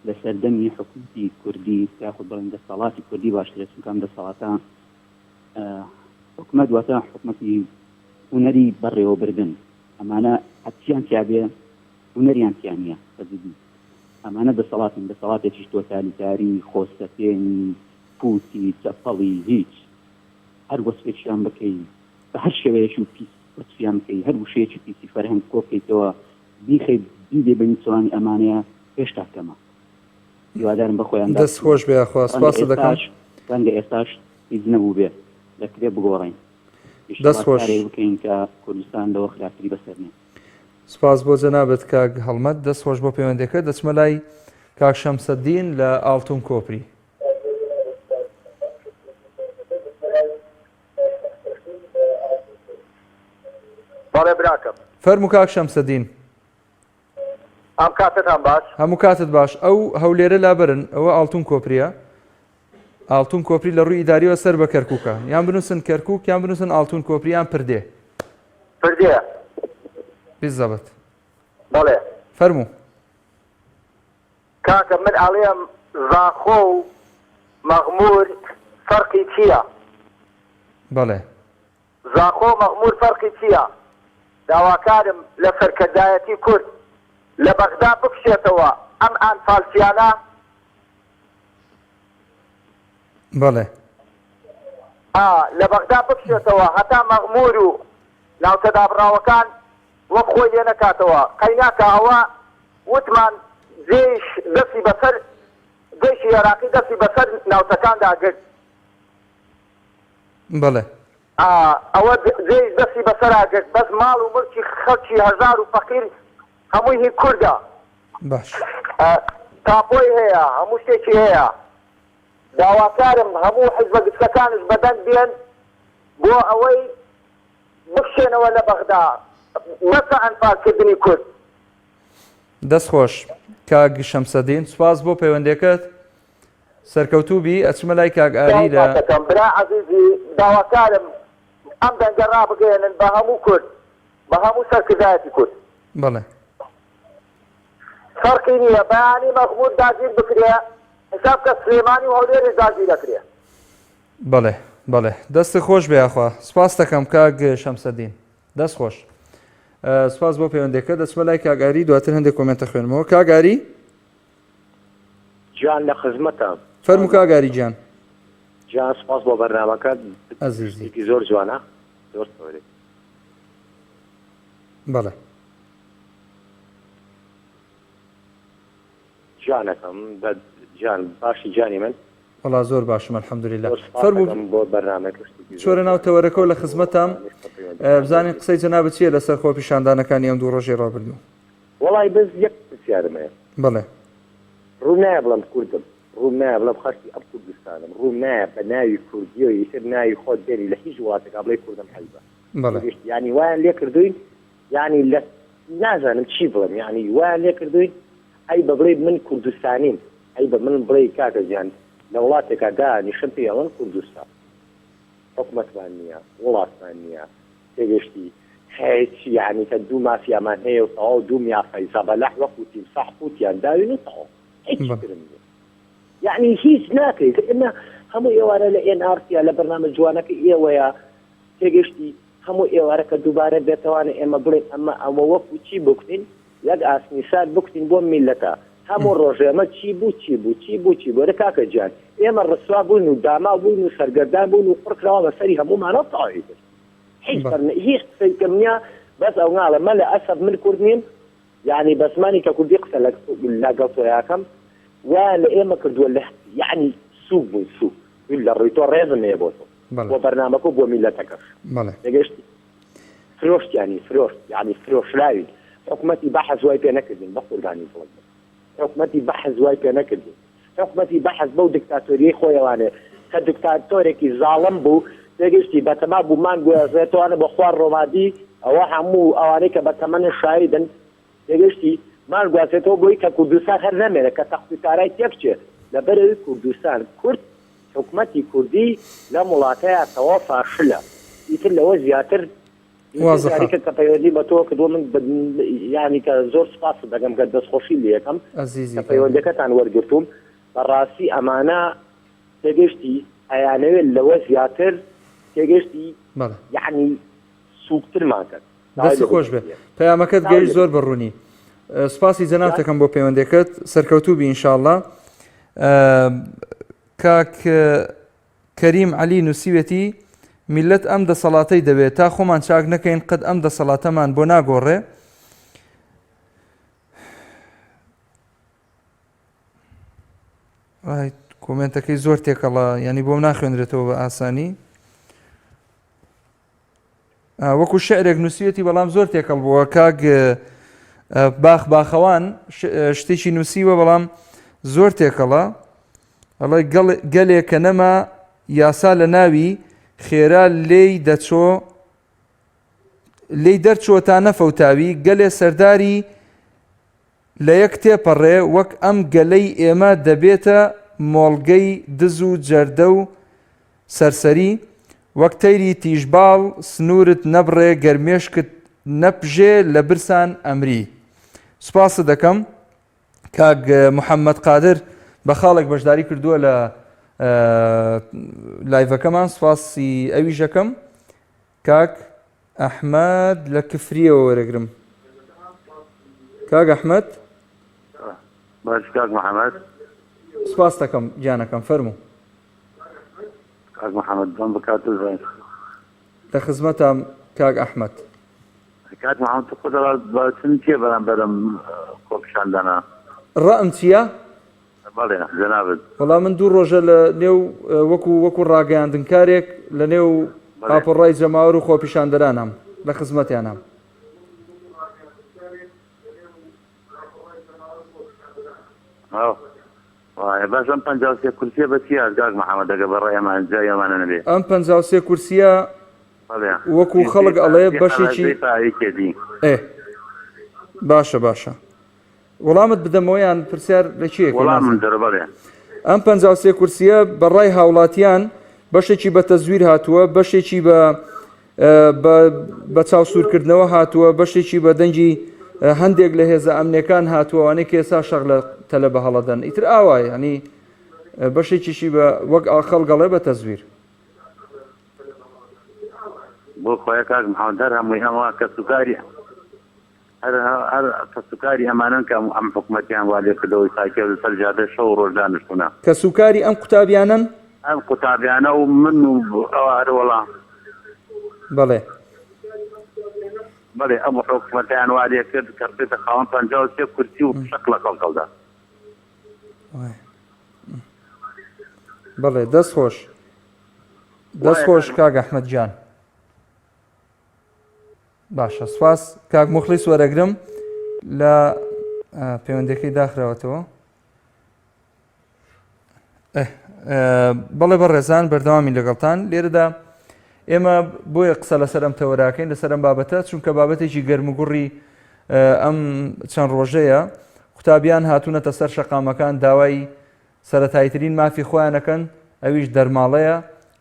لە سەردەمی حکومەتی کوردی یاخود بڵێین دەسەڵاتی کوردی باشترە، چونکە ئەم دەسەڵاتە حکومەت واتە حکومەتی هونەری بەڕێوەبردن، ئەمانە هەرچیان تیا بێ هونەریان تیا نییە بە جدی. ئەمانە دەسەڵاتن، دەسەڵاتێکیش تۆتالیتاری، خۆسەپێنی، پوتی چەپەڵی هیچ هەر وەسفێکیان بکەی بە هەر شێوەیەکی و پیس وەسفیان بکەی هەر وشەیەکی پیسی فەرهەنگ کۆ بکەیتەوە بیخەی بیدەی بە نیچڵانی ئەمانەیە هێشتا کەمە هیوادارم بە خۆیان دا دەست خۆش بێ یاخوا ڕەنگە سپاست دەکەم. ئێستاش ڕەنگە ئێستاش هیچ نەبووبێ دەکرێ بگۆڕین دەست ئیشەڵا خۆش. کارێک بکەین کە کوردستان لەوە خراپتری بەسەر نێ. سپاس بۆ جەنابت کاک هەڵمەت دەست خۆش بۆ پەیوەندەکە دەچمە لای کاک شەمسەدین لە ئاڵتون کۆپری. بەڵێ براکەم. فەرموو کاک شەمسەدین. ئەم کاتەتان باش. هەموو کاتت باش. ئەو هەولێرە لابەرن ئەوە ئاڵتون کۆپریە. ئاڵتون کۆپری لە ڕووی ئیداریەوە سەر بە کەرکووکە. یان بنووسن کەرکووک یان بنووسن ئاڵتون کۆپری یان پردێ. پردێ. بالضبط. بەڵێ. فەرموو. کاکە من ئەڵێم زاخۆ و مەغمور فەرقی چیە؟ بەڵێ. زاخۆ و مەغمور فەرقی چیە؟ داواکارم لە سەرکردایەتی کورد لە بەغدا بکشێتەوە ئەم ئانفالچیانە. بەڵێ. ئا لە بەغدا بکشێتەوە هەتا مەغمور و ناوچە دابڕاوەکان وەک خۆی لێ نەکاتەوە قەیناکا ئەوە وتمان جەیش دەستی بەسەر جەیشی ئێراقی دەستی بەسەر ناوچەکاندا گرت. بەڵێ. ئا ئەوە جەیش دەستی بەسەرا گرت بەس ماڵ و مڵکی خەڵکی هەژار و فەقیر هەمووی هی کوردە. باش. تاپۆی هەیە هەموو شتێکی هەیە. داواکارم هەموو حیزبە گچکەکانش بەدەنگ بێن بۆ ئەوەی بکشێنەوە لە بەغدا بەسە ئەنفال کردنی کورد. دەست خۆش کاک شەمسەدین سوپاس بۆ پەیوەندیەکەت سەرکەوتوو بی ئەچمە لای کاک ئاری لە. دەکەم برا عەزیزی داواکارم ئەم دەنگە ڕابگەیەنن بە هەموو کورد بە هەموو سەرکردایەتی کورد. بەڵێ. فەرقی نییە بەیانی مەخمور داگیر بکرێ حساب کە سلێمانی و هەولێریش داگیر ئەکرێ. بەڵێ بەڵێ دەستت خۆش بێ یاخوا سپاست دەکەم کاک شەمسەدین دەست خۆش سپاس بۆ پەیوەندەکە دەچمە لای کاک ئاری دواتر هەندێک کۆمێنتە خوێنمەوە کاک ئاری گیان لە خزمەتام فەرموو کاک ئاری گیان. گیان سپاس بۆ بەرنامەکەت ئەزیزی. شتێکی زۆر جوانە زۆر تەوەرێک. بەڵێ. گیانەکەم بە گیان باشی گیانی من. وەڵا زۆر باشم الحمدللە زۆر سپاس فەرموو دەکەم بۆ بەرنامەکە شتێکی زۆر چۆرە ناو جوانە تەوەرەکەو سپاس لە بۆ خزمەتام ئەوانەی کە پەیوەندیتان بزانین وەرگرت. قسەی جەنابت چیە لەسەر خۆپیشاندانەکانی ئەم دوو ڕۆژەی ڕابردوو. وەڵای بەس یەک پرسیارم هەیە. بەڵێ. ڕووم نایە بڵێم کوردم، ڕووم نایە بڵێم خەڵکی ئەم کوردستانم، ڕووم نایە بە ناوی کوردیەوە ئیتر ناوی خۆت بێنی لە هیچ وڵاتێکا بڵێی کوردم عەیبە. بەڵێ. تێگەیشتی یانی وایان لێ کردووین یانی لە نازانم چی بڵێم یانی وایان لێ کردووین عەیبە بڵێی من کوردستانیم عەیبە من بڵێی کاکە گیان لە وڵاتێکا دانیشم پێی ئەڵێن کوردستان حکومەتمان نییە وڵاتمان نییە تێگەشتی هیچ یانی کە دوو مافیامان هەیە و تەواو دوو میافای زەبەلاح وەکو تیمساح قوتیان داوین و تەواو هیچ ترم نییە یعنی هیچ ناکرێت ئێمە هەموو ئێوارە لە ئێن ئاڕ تیا لە بەرنامە جوانەکە ئێوەیە تێگەشتی هەموو ئێوارە کە دووبارە بێتەوانە ئێمە بڵێین ئەمە ئەوە وەکو چی بکوتین یەک ئاسنی سارد بکوتین بۆ میللەتە هەموو ڕۆژێ ئەمە چی بوو چی بوو چی بوو چی بوو ئەرێ کاکە گیان ئێمە ڕسوا بووین و داماو بووین و سەرگەردان بووین و قوڕ کراوە بە سەری هەموومانەوە تەواو ئیتر هیچ بەڵێ. بەرنە هیچ قسەیکم نیە بەس ئەونە ئەڵێم مەلە ئەسەف من کورد نیم یانی بە زمانی کە کوردی قسە لەگەڵ تۆیاکەم وایان لە ئێمە کردووە لە یانی سوک بووین سوک لە ڕووی تۆ ڕێزم هەیە بۆ تۆ بەڵێ. بۆ بەرنامەکە و بۆ میللەتەکەش بەڵێ. تێگەشتی فرۆشت یانی فرۆشت یانی فرۆشراوین حکومەتی بەحس وای پێ نەکردین بە قوربانی دڵت بم حکومەتی بەحس وای پێ نەکردین حکومەتی بەحس بەو دکتاتۆریەی خۆیەوانێ کە دکتاتۆرێکی زاڵم بوو تێگەشتی بەتەما بوو مان گوێزێتەوانە بۆ خوار ڕۆمادی ئەوە هەموو ئەوانەی کە بەتەمەنن شایدن تێگەشتی مان گوازێتەوە بۆی کە کوردستان هەر نەمێنێ کە تەخت و تارای تێکچێ لەبەرئەوی کوردستان کورد حکومەتی کوردی لەم وڵاتەیا تەواو فاشلە ئیتر لەوە زیاتر وازحە. جارێکە کە پەیوەندی بە تۆ کردووە من یانی کە زۆر سوپاست دەکەم کە دەستخۆشی لێ یەکەم ئەزیزی کە کاک. پەیوەندەکەتان وەرگرتووم بەڕاستی ئەمانە تێگەشتی ئەیانەوێت لەوە زیاتر تێگەشتی بەڵێ. یانی سووکترمان کەن. داوای دەستت خۆش لێبوردن بێ لێ. پەیامەکەت داوای گەیشت زۆر لێبوردن. بە ڕوونی سوپاسی جا جەنابتەکەم بۆ پەیوەندەکەت سەرکەوتوو بی ئینشاءاللە کاک کەریم عەلی نووسیوێتی میلەت ئەم دەسەڵاتەی دەوێت تا خۆمان چاک نەکەین قەت ئەم دەسەڵاتەمان بۆ ناگۆڕێ کۆمێنتەکەی زۆر تێکەڵە ینی بۆم ناخوێنرێتەوە بە ئاسانی وەکو شعرێک نووسیوێتی بەڵام زۆر تێکەڵ بووە کاک باخ باخەوان شتێکی نووسیوە بەڵام زۆر تێکەڵە ئەڵێ گەلێ کە نەما یاسا لە ناوی خێرا لێی دەچۆ لێی دەرچووە تا نەفەوتاوی گەلێ سەرداری لە یەک تێپەڕێ وەک ئەم گەلەی ئێمە دەبێتە مۆڵگەی دز و جەردە و سەرسەری، وەک تەیری تیژباڵ سنوورت نەبڕێ گەر مێشکت نەپژێ لە برسان ئەمری. سوپاست دەکەم کاک محەممەد قادر بە خاڵێک بەشداری کردووە لە لایڤەکەمان سوپاسی ئەویشەکەم کاک ئەحمەد لە کفریەوە وەرەگرم کاک ئەحمەد باش کاک محەممەد سپاس دەکەم گیانەکەم فەرموو کاک محەممەد دەم بکات و زانین لە خزمەتام کاک ئەحمەد کاک محەممەد تو خۆت باچن چیە بەرامبەرم خۆپیشاندانە ڕەئم چییە؟ بەڵێ جەنابت. وەڵا من دوو ڕۆژە لە نێو وەکو وەکو ڕاگەیاندنکارێک لە نێو ئاپۆڕای جەماوەر و خۆپیشاندەرانام لە خزمەتیانام. باش ئەم 53 کورسیە بە چی هات کاک محەمەد ئەگەر بە ڕای ئەمان جای ئەمانە نەبێ؟ ئەم 53 کورسیە وەکو خەڵک ئەڵێ بەشێکی ئێ باشە باشە وەڵامت بدەمەوە یان پرسیار لە کێ ئەکەی وەڵامم نازانم. بدەرە بەڵێ. ئەم 53 کورسیە بە ڕای هاوڵاتیان بەشێکی بە تەزویر هاتووە بەشێکی بە بە بە چاوسوورکردنەوە هاتووە بەشێکی بە دەنگی هەندێک لە هێزە ئەمنیەکان هاتووە ئەوانەی کە ئێستا شەق لە تەلەبە هەڵەدەن ئیتر ئاوایە یانی بەشێکیشی بە وەک خەڵک ئەڵێ بە تەزویر. بۆ خۆیە کاک محمد هەر هەمووی ئەمە کەسوکاری هەر هەر کەسوکاری ئەمانەن کە ئەم حکومەتیان وا لێ کردەوەی ساکیە لەسەر جادە شەو و ڕۆژ دانیشتوونە. کەسوکاری ئەم قوتابیانەن؟ ئەم قوتابیانە و من و ئەوە هەر وەڵا. بەڵێ. بەڵێ ئەم حکومەتەیان وا لێ کرد کە ببێتە خاوەن 53 کورسی و شەق لە خەڵک هەڵدا. بەڵێ دەست خۆش. دەست خۆش کاک ئەحمەد گیان. باشە سوپاس کاک موخلیس وەرەگرم لە پەیوەندەکەی داخراوەتەوە بەڵێ بەڕێزان بەردەوامی لەگەڵتان لێرەدا ئێمە بۆیە قسە لەسەر ئەم تەوەراکەین لەسەر ئەم بابەتە چونکە بابەتێکی گەرموگوڕی ئەم چەند ڕۆژەیە قوتابیان هاتوونەتە سەر شەقامەکان داوای سەرەتاییترین مافی خۆیان ئەکەن ئەویش دەرماڵەیە،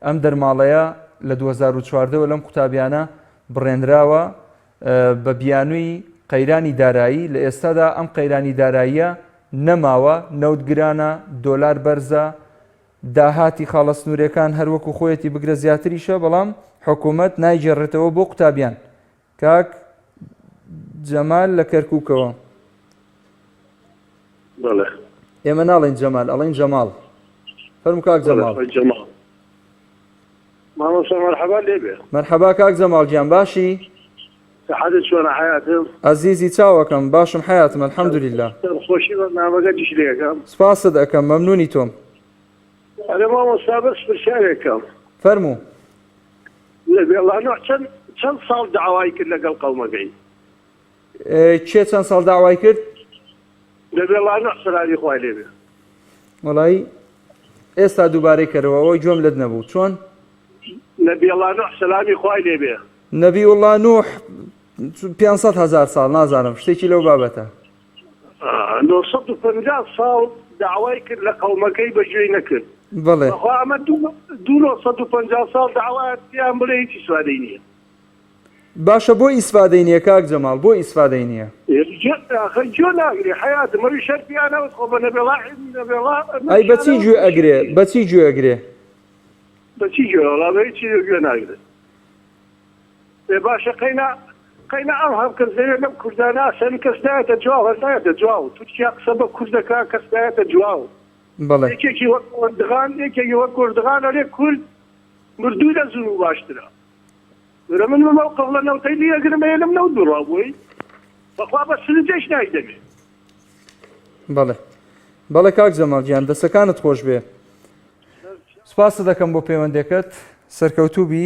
ئەم دەرماڵەیە لە 2014 وە لەم قوتابیانە بڕێنراوە بە بیانووی قەیرانی دارایی، لە ئێستادا ئەم قەیرانی داراییە نەماوە، نەوت گرانە، دۆلار بەرزە، داهاتی خاڵە سنوورێکان هەر وەکو خۆیەتی بگرە زیاتریشە، بەڵام حکوومەت نایگێڕێتەوە بۆ قوتابیان. کاک جەمال لە کەرکووکەوە. بەڵێ. ئێمە ناڵێین جەمال ئەڵێین جەماڵ. فەرموو کاک جەماڵ. جەماڵ. مامۆستا مەرحەبا لێ بێ. مەرحەبا کاک جەماڵ گیان باشی؟ سەحەتت چۆنە حەیاتم؟ ئەزیزی چاوەکەم باشم حەیاتم الحمدللە. خۆشی بەرنامەکەتیش لێ ئەکەم. سپاست ئەکەم مەمنونی تۆم. ئەرێ مامۆستا بەس پرسیارێکم. فەرموو. نەبی اللە نوح چەند چەند ساڵ دەعوای کرد لەگەڵ قەومەکەی؟ کێ چەند ساڵ دەعوای کرد؟ نەبی اللە نوح سەلامی خوای لێ بێ. وەڵایی ئێستا دووبارەی کەرەوە ئەوە گوێم لێت نەبوو چۆن؟ نەبی اللە نوح سەلامی خوای لێ بێ. نەبی اللە نوح 500 هەزار ساڵ نازانم شتێکی لەو بابەتە. 950 ساڵ داوای کرد لە قەومەکەی بە گوێی نەکرد. بەڵێ. بەخوا ئەمە دوو 950 ساڵ داوایان پێیان بڵێ هیچ ئیسفادەی نییە. باشە بۆ ئیسفادەی نییە کاک جەماڵ بۆ ئیسفادەی نییە؟ ئاخر گوێ ناگرێ حەیاتم ئەوی شەر پێیان نەوت خۆ بە نەبێڵا نەبێڵا ئەی بەچی گوێ ئەگرێ بەچی گوێ ئەگرێ؟ بەچی گوێ وەڵا بە هیچی گوێ ناگرێ. ئێ باشە قەینا قەینا ئەم هەم کەس لەوێ لەم کوردانە ئەسەن کەس نایەتە جواو هەر نایەتە جواو تورکیا قسە بە کورد دەکا کەس نایەتە جواو بەڵێ. یەکێکی وەک ئۆردغان یەکێکی وەک ئۆردغان ئەرێ کورد مردوو لە زوو باشترە ورە من بم ئەو قەوڵە نەوتەی لێ ئەگرم ئەیەنم نەوت بڕوا بۆی بەخوا بە سرنجەش نایدەمێ. بەڵێ بەڵێ کاک جەماڵ گیان دەسەکانت خۆش بێ. سپاست دەکەم بۆ پەیوەندەکەت سەرکەوتوو بی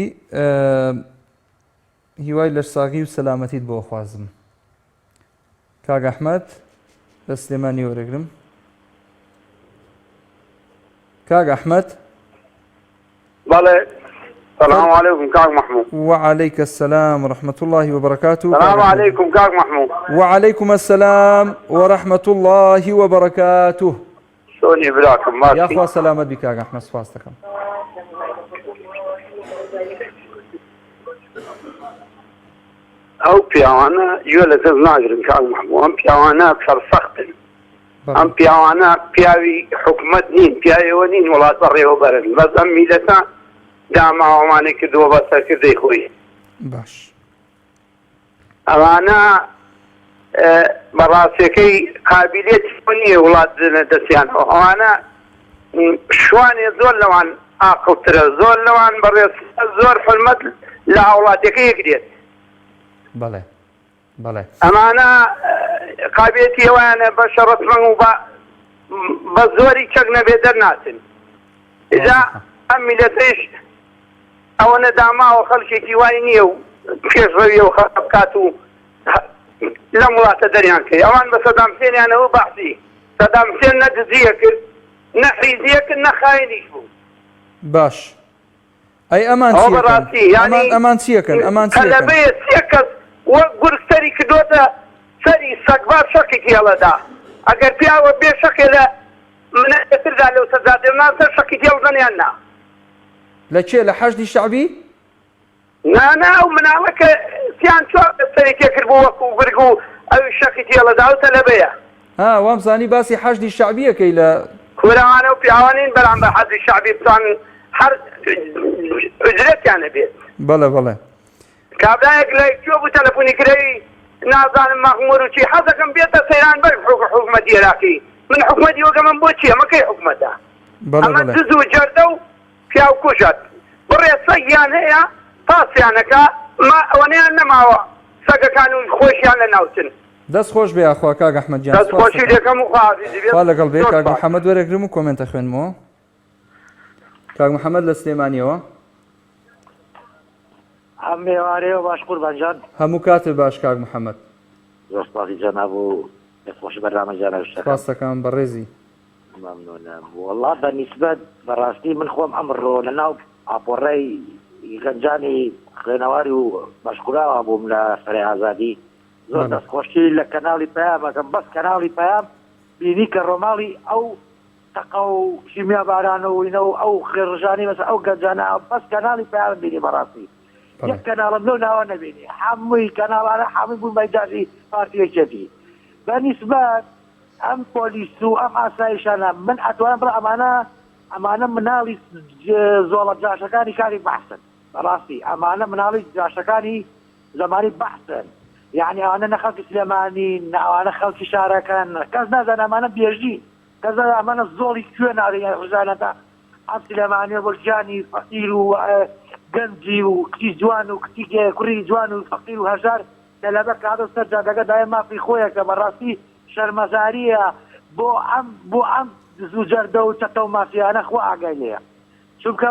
هیوای لەشساغی و سەلامەتیت بۆ خوازم کاک ئەحمەد لە سلێمانی وەرەگرم کاک ئەحمەد بەڵێ سلام علیکم کاک محمود وعليك السلام ورحمة الله وبركاته سلام علیکم کاک محمود وعليكم السلام ورحمة الله وبركاته چۆنی براکەم باشی؟ یاخوا سەلامەت بی کاک ئەحمەد سوپاس دەکەم. ئەو پیاوانە گوێ لە کەس ناگرن کاک محمود ئەم پیاوانە سەرسەختن ئەم پیاوانە پیاوی حکومەت نین پیاویەوە نین وڵات بەڕێوە بەرن بەس ئەم میلەتە داماوەمانی کردووە بە سەرکردەی خۆی باش ئەمانە بە ڕاستیەکەی قابیلیەتی ئەوە نییە وڵات بدەنە دەستیانەوە ئەوانە شوانێ زۆر لەوان ئاقڵترە زۆر لەوان بەڕێز زۆر حرمەت لە هاوڵاتیەکەی ئەگرێت. بەڵێ بەڵێ. ئەمانە قابیلەتی ئەوەیانە بە شەڕەتمەنگ و بە بە زۆری چەک نەبێ دەرناچن. ئیجا ئەم میلەتەیش ئەوەنە داماوە خەڵکێکی وای نییە و پێشڕەویە و خراپ بکات و لەم وڵاتە دەریان کەی ئەوان بە سەدام حسێنیانەوە بەعسی سەدام حسێن نە دزیە کرد نە حیزیە کرد نە خاینیش بوو. باش ئەی ئەمان ئەوە چیەکەن بەڕاستی ئەمان یانی ئەمان چیەکەن ئەمان چیەکەن؟ قەلەبەیە سێ کەس وەک گورگ سەری کردۆتە سەری سەگباب شەقێکی هەڵەدا ئەگەر پیاوە بێ شەقێ لە منەتردا لەو سەجادە نان سەر شەقی تێڵدەن یان نا؟ لە کێ لە حەشدی شەعبی؟ نا نا ئەو مناڵە کە سیان چوار کەس سەری تێکرد بوو وەکو گورگ و. ئەویش شەقی تێڵەدا ئەو تەلەبەیە. ها وام زانی باسی حەشدی شەعبی ئەکەی لە. کورە ئەوانە و پیاوە نین بەرامبەر حەشدی شەعبی بتوانن هەر ئوجرەتیان هەبێت. بەڵێ بەڵێ. کابرایەک لە کوێ بوو تەلەفونی کرد ئەی نازانم مەغمور و چی حەزەکەم بێتە سەیران بەش حکومەتی عێراقی من حکومەتی وەک ئەمەم بۆ چیە ئەمە کەی حکومەتە بەڵێ ئەمە بەڵێ. دز و جەردە و پیاو کوژە بڕێ سەگیان هەیە پاسیان ئەکا ما ئەوەنەیان نەماوە سەگەکان و خۆیشیان لە ناوچن. دەست خۆش بێ یاخوا کاک ئەحمەد گیان دەست سوپاست خۆشی دەکەم. لێکەم و خواحافیزی بێت خوا لەگەڵ بێ زۆر کاک سوپاس. محمد وەرەگرم و کۆمێنت ئەخوێنمەوە کاک محمد لە سلێمانیەوە. ئەم ئێوارەیەوە باش قوربان جان. هەموو کاتت باش کاک محمد. زۆر سوپاسی جەناب و دەستخۆشی بەرنامەی جەنابیش دەکەم. سوپاست دەکەم بەڕێزی. مەمنونم وەڵا بە نیسبەت بەڕاستی من خۆم ئەمڕۆ لە ناو ئاپۆڕای گەنجانی خوێنەواری و مەشخوراوە بووم لە سەرای ئازادی زۆر بەڵێ. دەستخۆشی لە کەناڵی پەیام ئەکەم بەس کەناڵی پەیام بینی کە ڕۆماڵی ئەو تەقە و کیمیا باران و وینە و ئەو خوێنڕژانی مەسە ئەو گەنجانە بەس کەناڵی پەیامم بینی بەڕاستی بەڵێ. یەک کەناڵم لەو ناوە نەبینی هەمووی کەناڵانە هەمووی بوون بە جاشی پارتی یەکێتی بە نیسبەت ئەم پۆلیس و ئەم ئاسایشانە من ئەتوانم بڵێم ئەمانە ئەمانە مناڵی زۆڵە جاشەکانی کاری بەعسن بەڕاستی ئەمانە مناڵی جاشەکانی زەمانی بەعسن یعنی ئەوانە نە خەڵکی سلێمانی نە ئەوانە خەڵکی شارەکان کەس نازانێ ئەمانە بێژین کەس نازانێ ئەمانە زۆڵی کوێ ناڕێن ڕژانەتە ئەم سلێمانیە بۆ گیانی فەقیر و گەنجی و کچی جوان و کچی کوڕی جوان و فەقیر و هەژار تەلەبە کابە سەر جادەکە دایە مافی خۆیەکە بەڕاستی شەرمەزاریە بۆ ئەم بۆ ئەم دزو جەردە و چەتەو مافیانە خوا ئاگای لێیە چونکە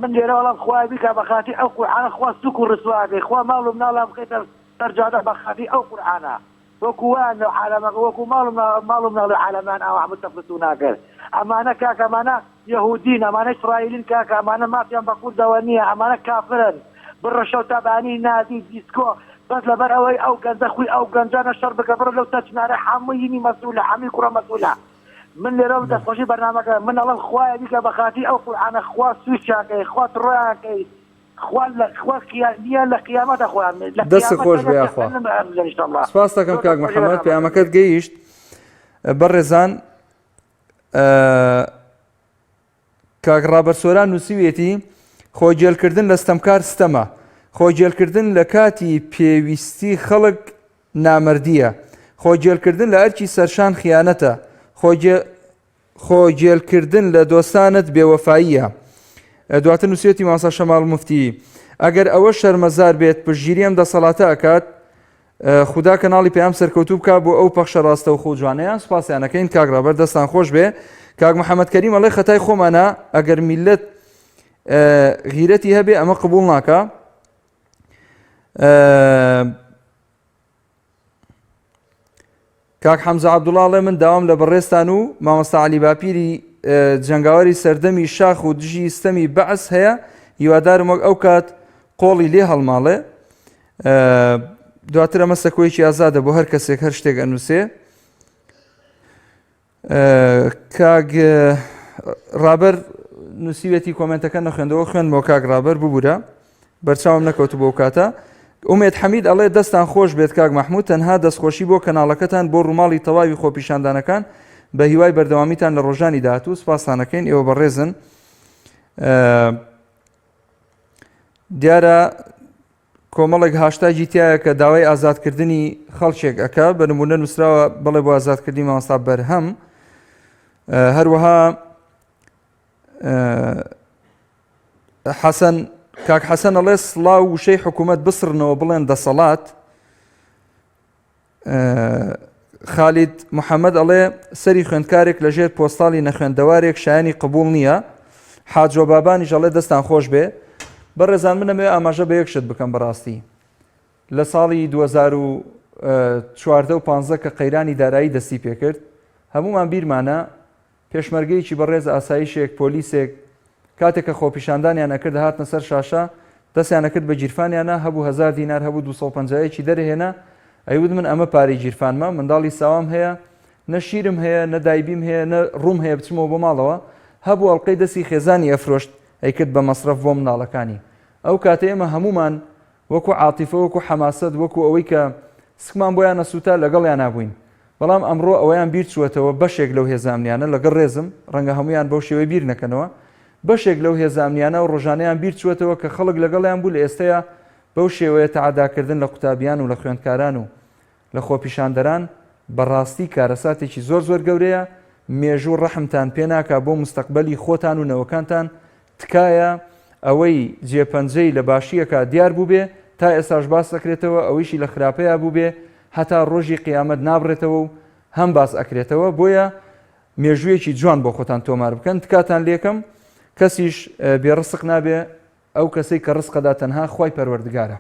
من لێرە وەڵام خوایە بیکا بەخاتی ئەو قورعانە خوا سوک و ڕسواکەی خوا ماڵ و مناڵیان بخەیتە سەر جادە بەخاتی ئەو قورعانە وەکو وایان لەو عالەمە وەکو ماڵ و ماڵ و مناڵی عالەمان ئاوا هەموو تەفرتونا کرد ئەمانە کاکە ئەمانە یەهودین ئەمانە ئیسرائیلین کاکە ئەمانە مافیان بە کوردەوە نییە ئەمانە کافرن بڕە شەو تا بەیانی نادی دیسکۆ بەس لەبەر ئەوەی ئەو گەنجە خوی ئەو گەنجانە شەڕ بکە بڕە لەو سەرچنارە حەمووی یینی مەسئولە حەمووی کوڕە مەسئولە من لێرەوە دەستخۆشی بەرنامەکە من ئەڵێم خوایە بیکە بە خاتری ئەو قورعانە خوا سووکیان کەی خوا تڕۆیان کەی خوا لە خوا قیا نییە لە قیامەتە خۆیان لە دەست قیامەت خۆش بێ لە یاخوا جەهەنم ئەرزن ان شاء الله سپاس دەکەم زۆر کاک دەستخۆشی محەممەد بەرنامەکە پەیامەکەت گەیشت بەڕێزان کاک ڕابەر سۆران نووسیویەتی، خۆ گێلکردن لە ستەمکار ستەمە، خۆ گێلکردن لە کاتی پێویستی خەڵک نامەردییە، خۆ گێلکردن لە ئەرکی سەرشان خیانەتە، خۆ گێلکردن لە دۆستانت بێوەفاییە. دواتر نووسیویەتی مامۆستا شەماڵ موفتی، ئەگەر ئەوە شەرمەزار بێت پشتگیری ئەم دەسەڵاتە ئەکات، خودا کەناڵی پەیام سەرکەوتوو بکا بۆ ئەو پەخشە ڕاستەوخۆ و جوانەیان سوپاسیان ئەکەین کاک ڕابەر دەستان خۆش بێ کاک محەممەد کەریم ئەڵێ خەتای خۆمانە ئەگەر میلەت غیرەتی هەبێ ئەمە قبول ناکا کاک حەمزە عەبدوڵا ئەڵێ من داوام لە بەڕێزتان و مامۆستا عەلی باپیری جەنگاوەری سەردەمی شاخ و دژی ستەمی بەعس هەیە هیوادارم وەک ئەو کات قۆڵی لێ هەڵماڵێ دواتر ئەمە سەکۆیەکی ئازادە بۆ هەر کەسێک هەر شتێک ئەنووسێ کاک ڕابەر نووسیوێتی کۆمنتەکە نەخوێندەوە خوێندمەوە کاک ڕابەر ببوورە بەرچاوم نەکەوت بۆ کاتە ئومێد حەمید ئەڵێ دەستان خۆش بێت کاک مححمود تەنها دەستخۆشی بۆ کەناڵەکەتان بۆ ڕووماڵی تەواوی خۆپیشاندانەکان بە هیوای بەردەوامیتان لە ڕۆژانی داهاتوو سپاسانەکەین ئێوە بەڕێزن دیارە کۆمەڵێک هاشتاگی تایە کە داوای ئازادکردنی خەڵکێک ئەکا بە نمونە نووسراوە بەڵێ بۆ ئازادکردنی مامۆستا بەرهەم هەروەها حەسەن کاک حەسەن ئەڵێ سڵاو وشەی حکوومەت بسڕنەوە بڵێن دەسەڵات خالید محەممەد ئەڵێ سەری خوێندکارێک لە ژێر پۆستاڵی نەخوێندەوارێک شایانی قبول نییە حاجۆ بابانیش ئەڵێ دەستان خۆش بێ بەڕێزان منەمەوێ ئاماژە بە یەک شت بکەم بەڕاستی لە ساڵی 2014 و 15 کە قەیرانی دارایی دەستی پێکرد هەمومان بیرمانە پێشمەرگەیەکی بەڕێز ئاسایشێک، پۆلیسێک، کاتێک کە خۆپیشاندانیان ئەکرد دەهاتنە سەر شاشە، دەستیان ئەکرد بە گیرفانیانا، هەبوو هەزار دینار هەبوو 250 یەکی دەرەهێنا، ئەیوت من ئەمە پارەی گیرفانمە، منداڵی ساوام هەیە، نە شیرم هەیە، نە دایبیم هەیە، نە ڕووم هەیە بچمەوە بۆ ماڵەوە، هەبوو ئەڵقەی دەستی خێزانی ئەفرۆشت ئەیکرد بە مەسرەف بۆ منداڵەکانی. ئەو کاتە ئێمە هەموومان وەکو عاتیفە، وەکو حەماسەت، وەکو ئەوەی کە سکمان بۆیان ئەسووتا لەگەڵیانا بووین بەڵام ئەمڕۆ ئەوەیان بیر چووەتەوە بەشێک لەو هێزە ئەمنیانە لەگەڵ ڕێزم ڕەنگە هەموویان بەو شێوەی بیر نەکەنەوە بەشێک لەو هێزە ئەمنیانە ئەو ڕۆژانەیان بیر چووەتەوە کە خەڵک لەگەڵیان بوو لە ئێستەیا بەو شێوەیە تەعەداکردن لە قوتابیان و لە خوێندکاران و لە خۆپیشاندەران بەڕاستی کارەساتێکی زۆر زۆر گەورەیە، مێژوو ڕەحمتان پێ ناکا بۆ مستەقبەلی خۆتان و نەوەکانتان، تکایە ئەوەی جێ پەنجەی لە باشیەکا دیار بووبێ تا ئێستاش باس ئەکرێتەوە ئەوەیشی لە خراپەیا بووبێ هەتا ڕۆژی قیامەت نابڕێتەوە و هەم باس ئەکرێتەوە بۆیە مێژوویەکی جوان بۆ خۆتان تۆمار بکەن تکاتان لێکەم کەسیش بێ ڕسق نابێ ئەو کەسەی کە ڕسقەدا تەنها خوای پەروەردگارە.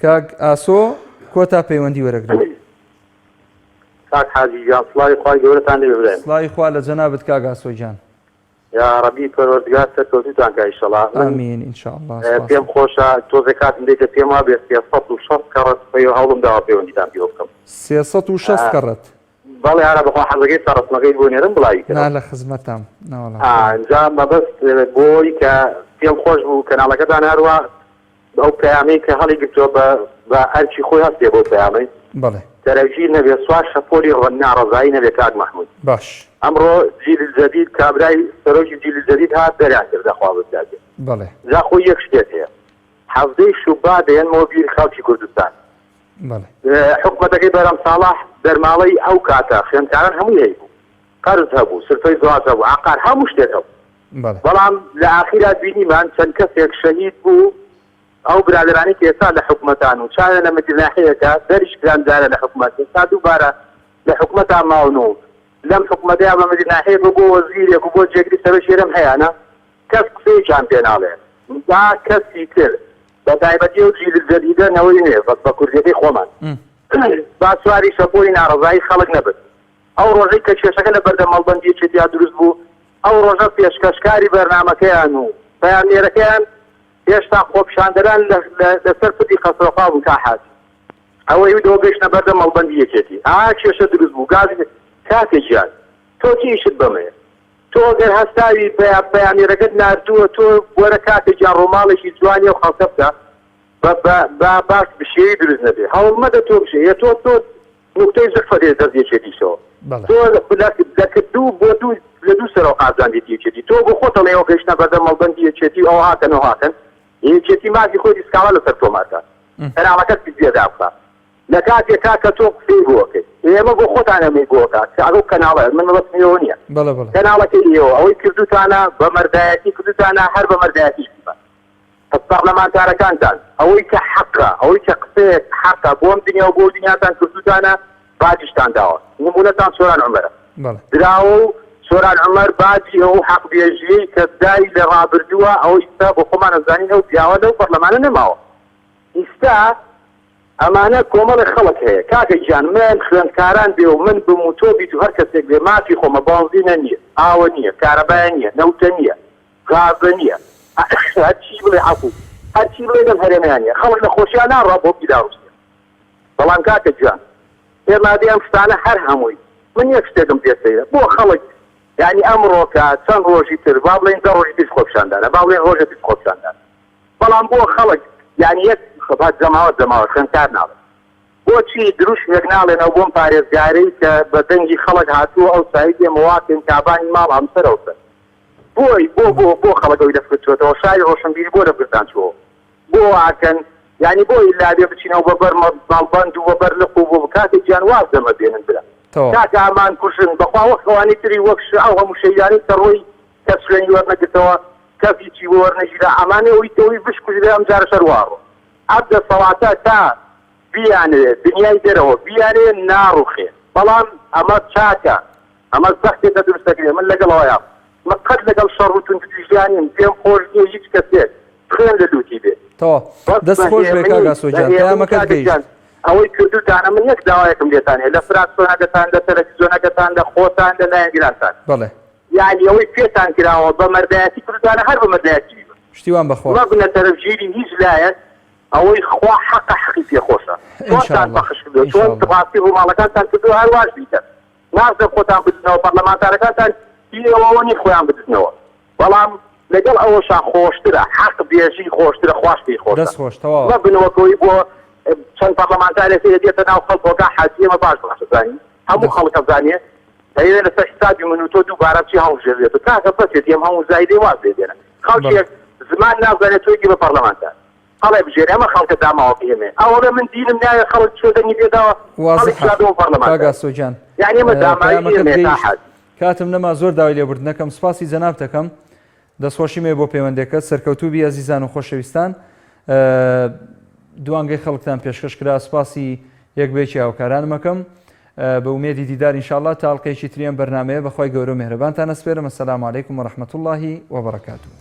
کاک ئاسۆ کۆتا پەیوەندی وەرەگرم. کاک حاجی گیان سڵاوی خوای گەورەتان لێ بێ برایم. سڵاوی خوا لە جەنابت کاک ئاسۆ گیان. یاڕەبی پەروەردگار سەرکەوتووتان کا ئیشەڵا. من ئامین ان شاء اللە سپاس. پێم خۆشە تۆزێ کاتم دەیتە پێم وابێ 360 کەڕەت پەیوە هەوڵم داوە پەیوەندیتان پێوە بکەم. 360 کەڕەت. بەڵێ ئارا بەخوا حەزەکەی سەرڕەسمەکەیت بۆ نێرم بڵاوی کەرەوە. نا لە خزمەتام نەوەڵا. ئا جا مەبەست بۆی کە پێم خۆش بوو کەناڵەکەتان هەروا ئەو پەیامەی کە هەڵی گرتووە بە بە ئەرکی خۆی هەستێ بەو پەیامەی. بەڵێ. تەرەگیر نەبێ سوار شەپۆلی ناڕەزایی نەبێ کاک مەحمود. باش. ئەمڕۆ جیل الجدید کابرای سەرۆکی جیل الجدید هات دەریان کرد دەخوا بزگاکێ. بەڵێ. جا خۆی یەک شتێک هەیە حەڤدەی شوبات دەیەنمەوە بیر خەڵکی کوردستان. بەڵێ. حکومەتەکەی بەرهەم ساڵح دەرماڵەی ئەو کاتە خوێندکاران هەمووی هەیبوو قەرز هەبوو سرفەی زواج هەبوو عقار هەموو شتێک هەبوو بەڵێ. بەڵام لە ئاخیرا بینیمان چەند کەسێک شەهید بوو ئەو برادەرانەی کە ئێستا لە حکومەتان و چاویان لە مدیر ناحیەکە دەریش کران جارە لە حکومەت ئێستا دووبارە لە حکومەتا ماون و لەم حکومەتەیا بە مدیر ناحیەک و بۆ وەزیرێک و بۆ جێگری سەرۆکی هەرێم هەیانە کەس قسەیەکیان پێ ناڵێ با کەسی تر بە تایبەتی ئەو جیل جەدیدە نەوەی نوێ بە کوردیەکەی خۆمان با سواری شەپۆلی ناڕەزایی خەڵک نەبن ئەو ڕۆژەی کە کێشەکە لە بەردەم مەڵبەندی یەکێتیا دروست بوو ئەو ڕۆژە پێشکەشکاری بەرنامەکەیان و پەیامنێرەکەیان هێشتا خۆپیشاندەران لەسەر پردی خەسرەوخا بوون کا حاجی ئەوەی و دەوە گەیشتە بەردەم مەڵبەندی یەکێتی ئا کێشە دروست بوو گازی کاکە گیان تۆ چی ئیشت بەمەیە تۆ گەر هەستاوی پەیامنێرەکەت ناردووە تۆ وەرە کاکە گیان ڕووماڵێکی جوانی ئەو خەڵکە بکە بە بە با باش بشێوی دروست نەبێ هەوڵ مەدە تۆ بشێ یە تۆ تۆ نوکتەی زلفە دێ دەست یەکێتیشەوە تۆ لە لە دوو بۆ دوو لە دوو سەرەوە قازاندێتی یەکێتی تۆ بۆ خۆت ئەڵێ ئەوە گەیشتە بەردەم مەڵبەندی یەکێتی و ئەوە هاکەن و هاکەن یەکێتی مافی خۆیتی سکاڵا لەسەر تۆمار کات کەناڵەکەت پزیە دابخە لە کاتێکا کە تۆ قسەی بۆ ئەکەی ئێمە بۆ خۆتان ئەمەی بۆ ئەکات کە ئەو کەناڵە من مەبەستم ئێوە نییە بەڵێ بەڵێ. کەناڵەکەی ئێوە ئەوەی کردوتانە بە مەردایەتی کردوتانە هەر بە مەردایەتیش بیبەن پس پەڕلەمانتارەکانتان ئەوەی کە حەقە ئەوەی کە قسەیەک حەقە بۆ ئەم دنیا و بۆ ئەو دنیاتان کردوتانە باجیشتان داوە نمونەتان سۆران عومەرە بەڵێ. دراوە و سۆران عومەر باجی ئەو حەق بێژیەی کە دای لە ڕابردووە ئەوە ئیستا بۆ خۆمان ئەزانین ئەو پیاوە لەو پەڕلەمانە نەماوە ئیستا ئەمانە کۆمەڵێک خەڵک هەیە کاکە گیان من خوێندکاران بێ و من بم و تۆ بیت و هەر کەسێک بێ مافی خۆمە بەنزینە نییە ئاوە نییە کارەبایە نییە نەوتە نییە غازە نییە هەرچی بڵێ عەفو هەرچی بڵێ لەم هەرێمەیان نییە خەڵک لە خۆشیا ناڕوا بۆ بیلاڕوسیا بەڵام کاکە گیان ئێمە ئەبێ ئەم شتانە هەر هەمووی من یەک شتێکم پێ سەیرە بۆ خەڵک یانی ئەمڕۆکە چەند ڕۆژی تر با بڵێین دە ڕۆژی تریش خۆپیشاندانە با بڵێین ڕۆژێ تریش خۆپیشاندانە بەڵام بۆ خەڵک یانی یەک خەبات جەماوەر جەماوەر خوێندکار ناڵێ بۆچی دروشمێک ناڵێنەوە بۆم پارێزگارەی کە بە دەنگی خەڵک هاتووە ئەو سایت ئێمە واکەین کابانی ماڵ ئەمسەر ئەوسەر بۆی بۆ بۆ بۆ خەڵک ئەوی لەفکر چۆتەوە شاری ڕۆشنبیری بۆ لەفکرتان چووەوە بۆ واکەن یانی بۆ ئیلا بێ بچینەوە بە بەر مەڵبەند و بە بەر لق و بۆ کاتێک گیان واز لەمە بێنن برا کاکە ئەمان کوژن بەخوا وەک ئەوانی تری وەک ئەو هەموو شەیدانەی کە ڕۆی کەس خوێنی وەرنەگرتەوە کەس هیچی بۆ وەرنەگیرا ئەمانە ئەوی ئەوی بشکوژرێ ئەم جارەش هەر وا ڕۆ ئەم دەسەڵاتە تا بیانەوێ دنیای دەرەوە بیانەوێ ناڕوخێ بەڵام ئەمە چاکە ئەمە زەختێکە دروست دەکرێ من لەگەڵ ئەوەیام من قەت لەگەڵ شەڕ و توندوتیژیا نیم پێم خۆش نییە هیچ کەسێک خوێن لە لوتی بێ تەواو بەس دەست بە خۆش بێ کاک هێمنی ئاسۆ بە گیان هێمنی پەیامەکەت کاکە گەیشت. گیان ئەوەی کردوتانە من یەک داوایەکم لێتان هەیە لە فراکسۆنەکەتان لە تەلەفیزیۆنەکەتان لە خۆتان لە لایەنگرانتان بەڵێ. یانی ئەوەی پێتان کراوە بە مەردایەتی کردوتانە هەر بە مەردایەتی بیبەن. پشتیوان بەخوا. مەبنە تەرەفگیری هیچ لایەک ئەوەی خوا حەقە حەقی پێ خۆشە. ان شاء چۆنتان اللە پەخش کردوە ان چۆن شاء اللە. ڕاستی ڕووماڵەکانتان کردوە هەر واش بیکەن. ناشبێ خۆتان بدزنەوە پەرلەمانتارەکانتان هی ئێوەوە نین خۆیان بدزنەوە بەڵام لەگەڵ ئەوەشا خۆشترە حەق بێژی خۆشترە خواش پێی خۆشە دەست خۆش تەواوە. مەبن وەک ئەوەی بۆ. چەند پەڕلەمانتارێک هەیە دێتە ناو خەڵکەوە کا حاجی ئێمە باش باش ئەزانین هەموو خەڵک ئەزانێ ئەیەوێ لەسەر حسابی من و تۆ دووبارە بچێ هەڵبژێردرێتەوە کاکە بەسێتی ئەم هەموو زایدەی واز لێ بێنە خەڵکێک زمان نازانێت تۆیکی بە پەڕلەمانتار هەڵێ بژێرێ ئەمە خەڵکە داماوەکەی ئێمەیە ئەوەڵێ من دینم ناوێ خەڵک چۆ دەنگی پێداوە خەڵک وازحە چاردەوە کاک پەڕلەمانتار ئاسۆ گیان یعنی ئەمە داماوی پەیامەکەت ئێمەیە تا گەیشت حاجی. کاتم نەما زۆر داوای لێبوردن ئەکەم سوپاسی جەنابت ئەکەم دەستخۆشیم هەیە بۆ پەیوەندەکەت سەرکەوتوو بی ئەزیزان و خۆشەویستان دوانگەی خەڵکتان پێشکەش کرا سوپاسی یەک بە یەکی هاوکارانم ئەکەم بە ئومێدی دیدار ان شاء الله تا ئەڵقەیەکی تری ئەم بەرنامەیە بەخوای گەورە و میهرەبانتان ئەسپێرم السلام علیکم ورحمة اللە وبرکاته.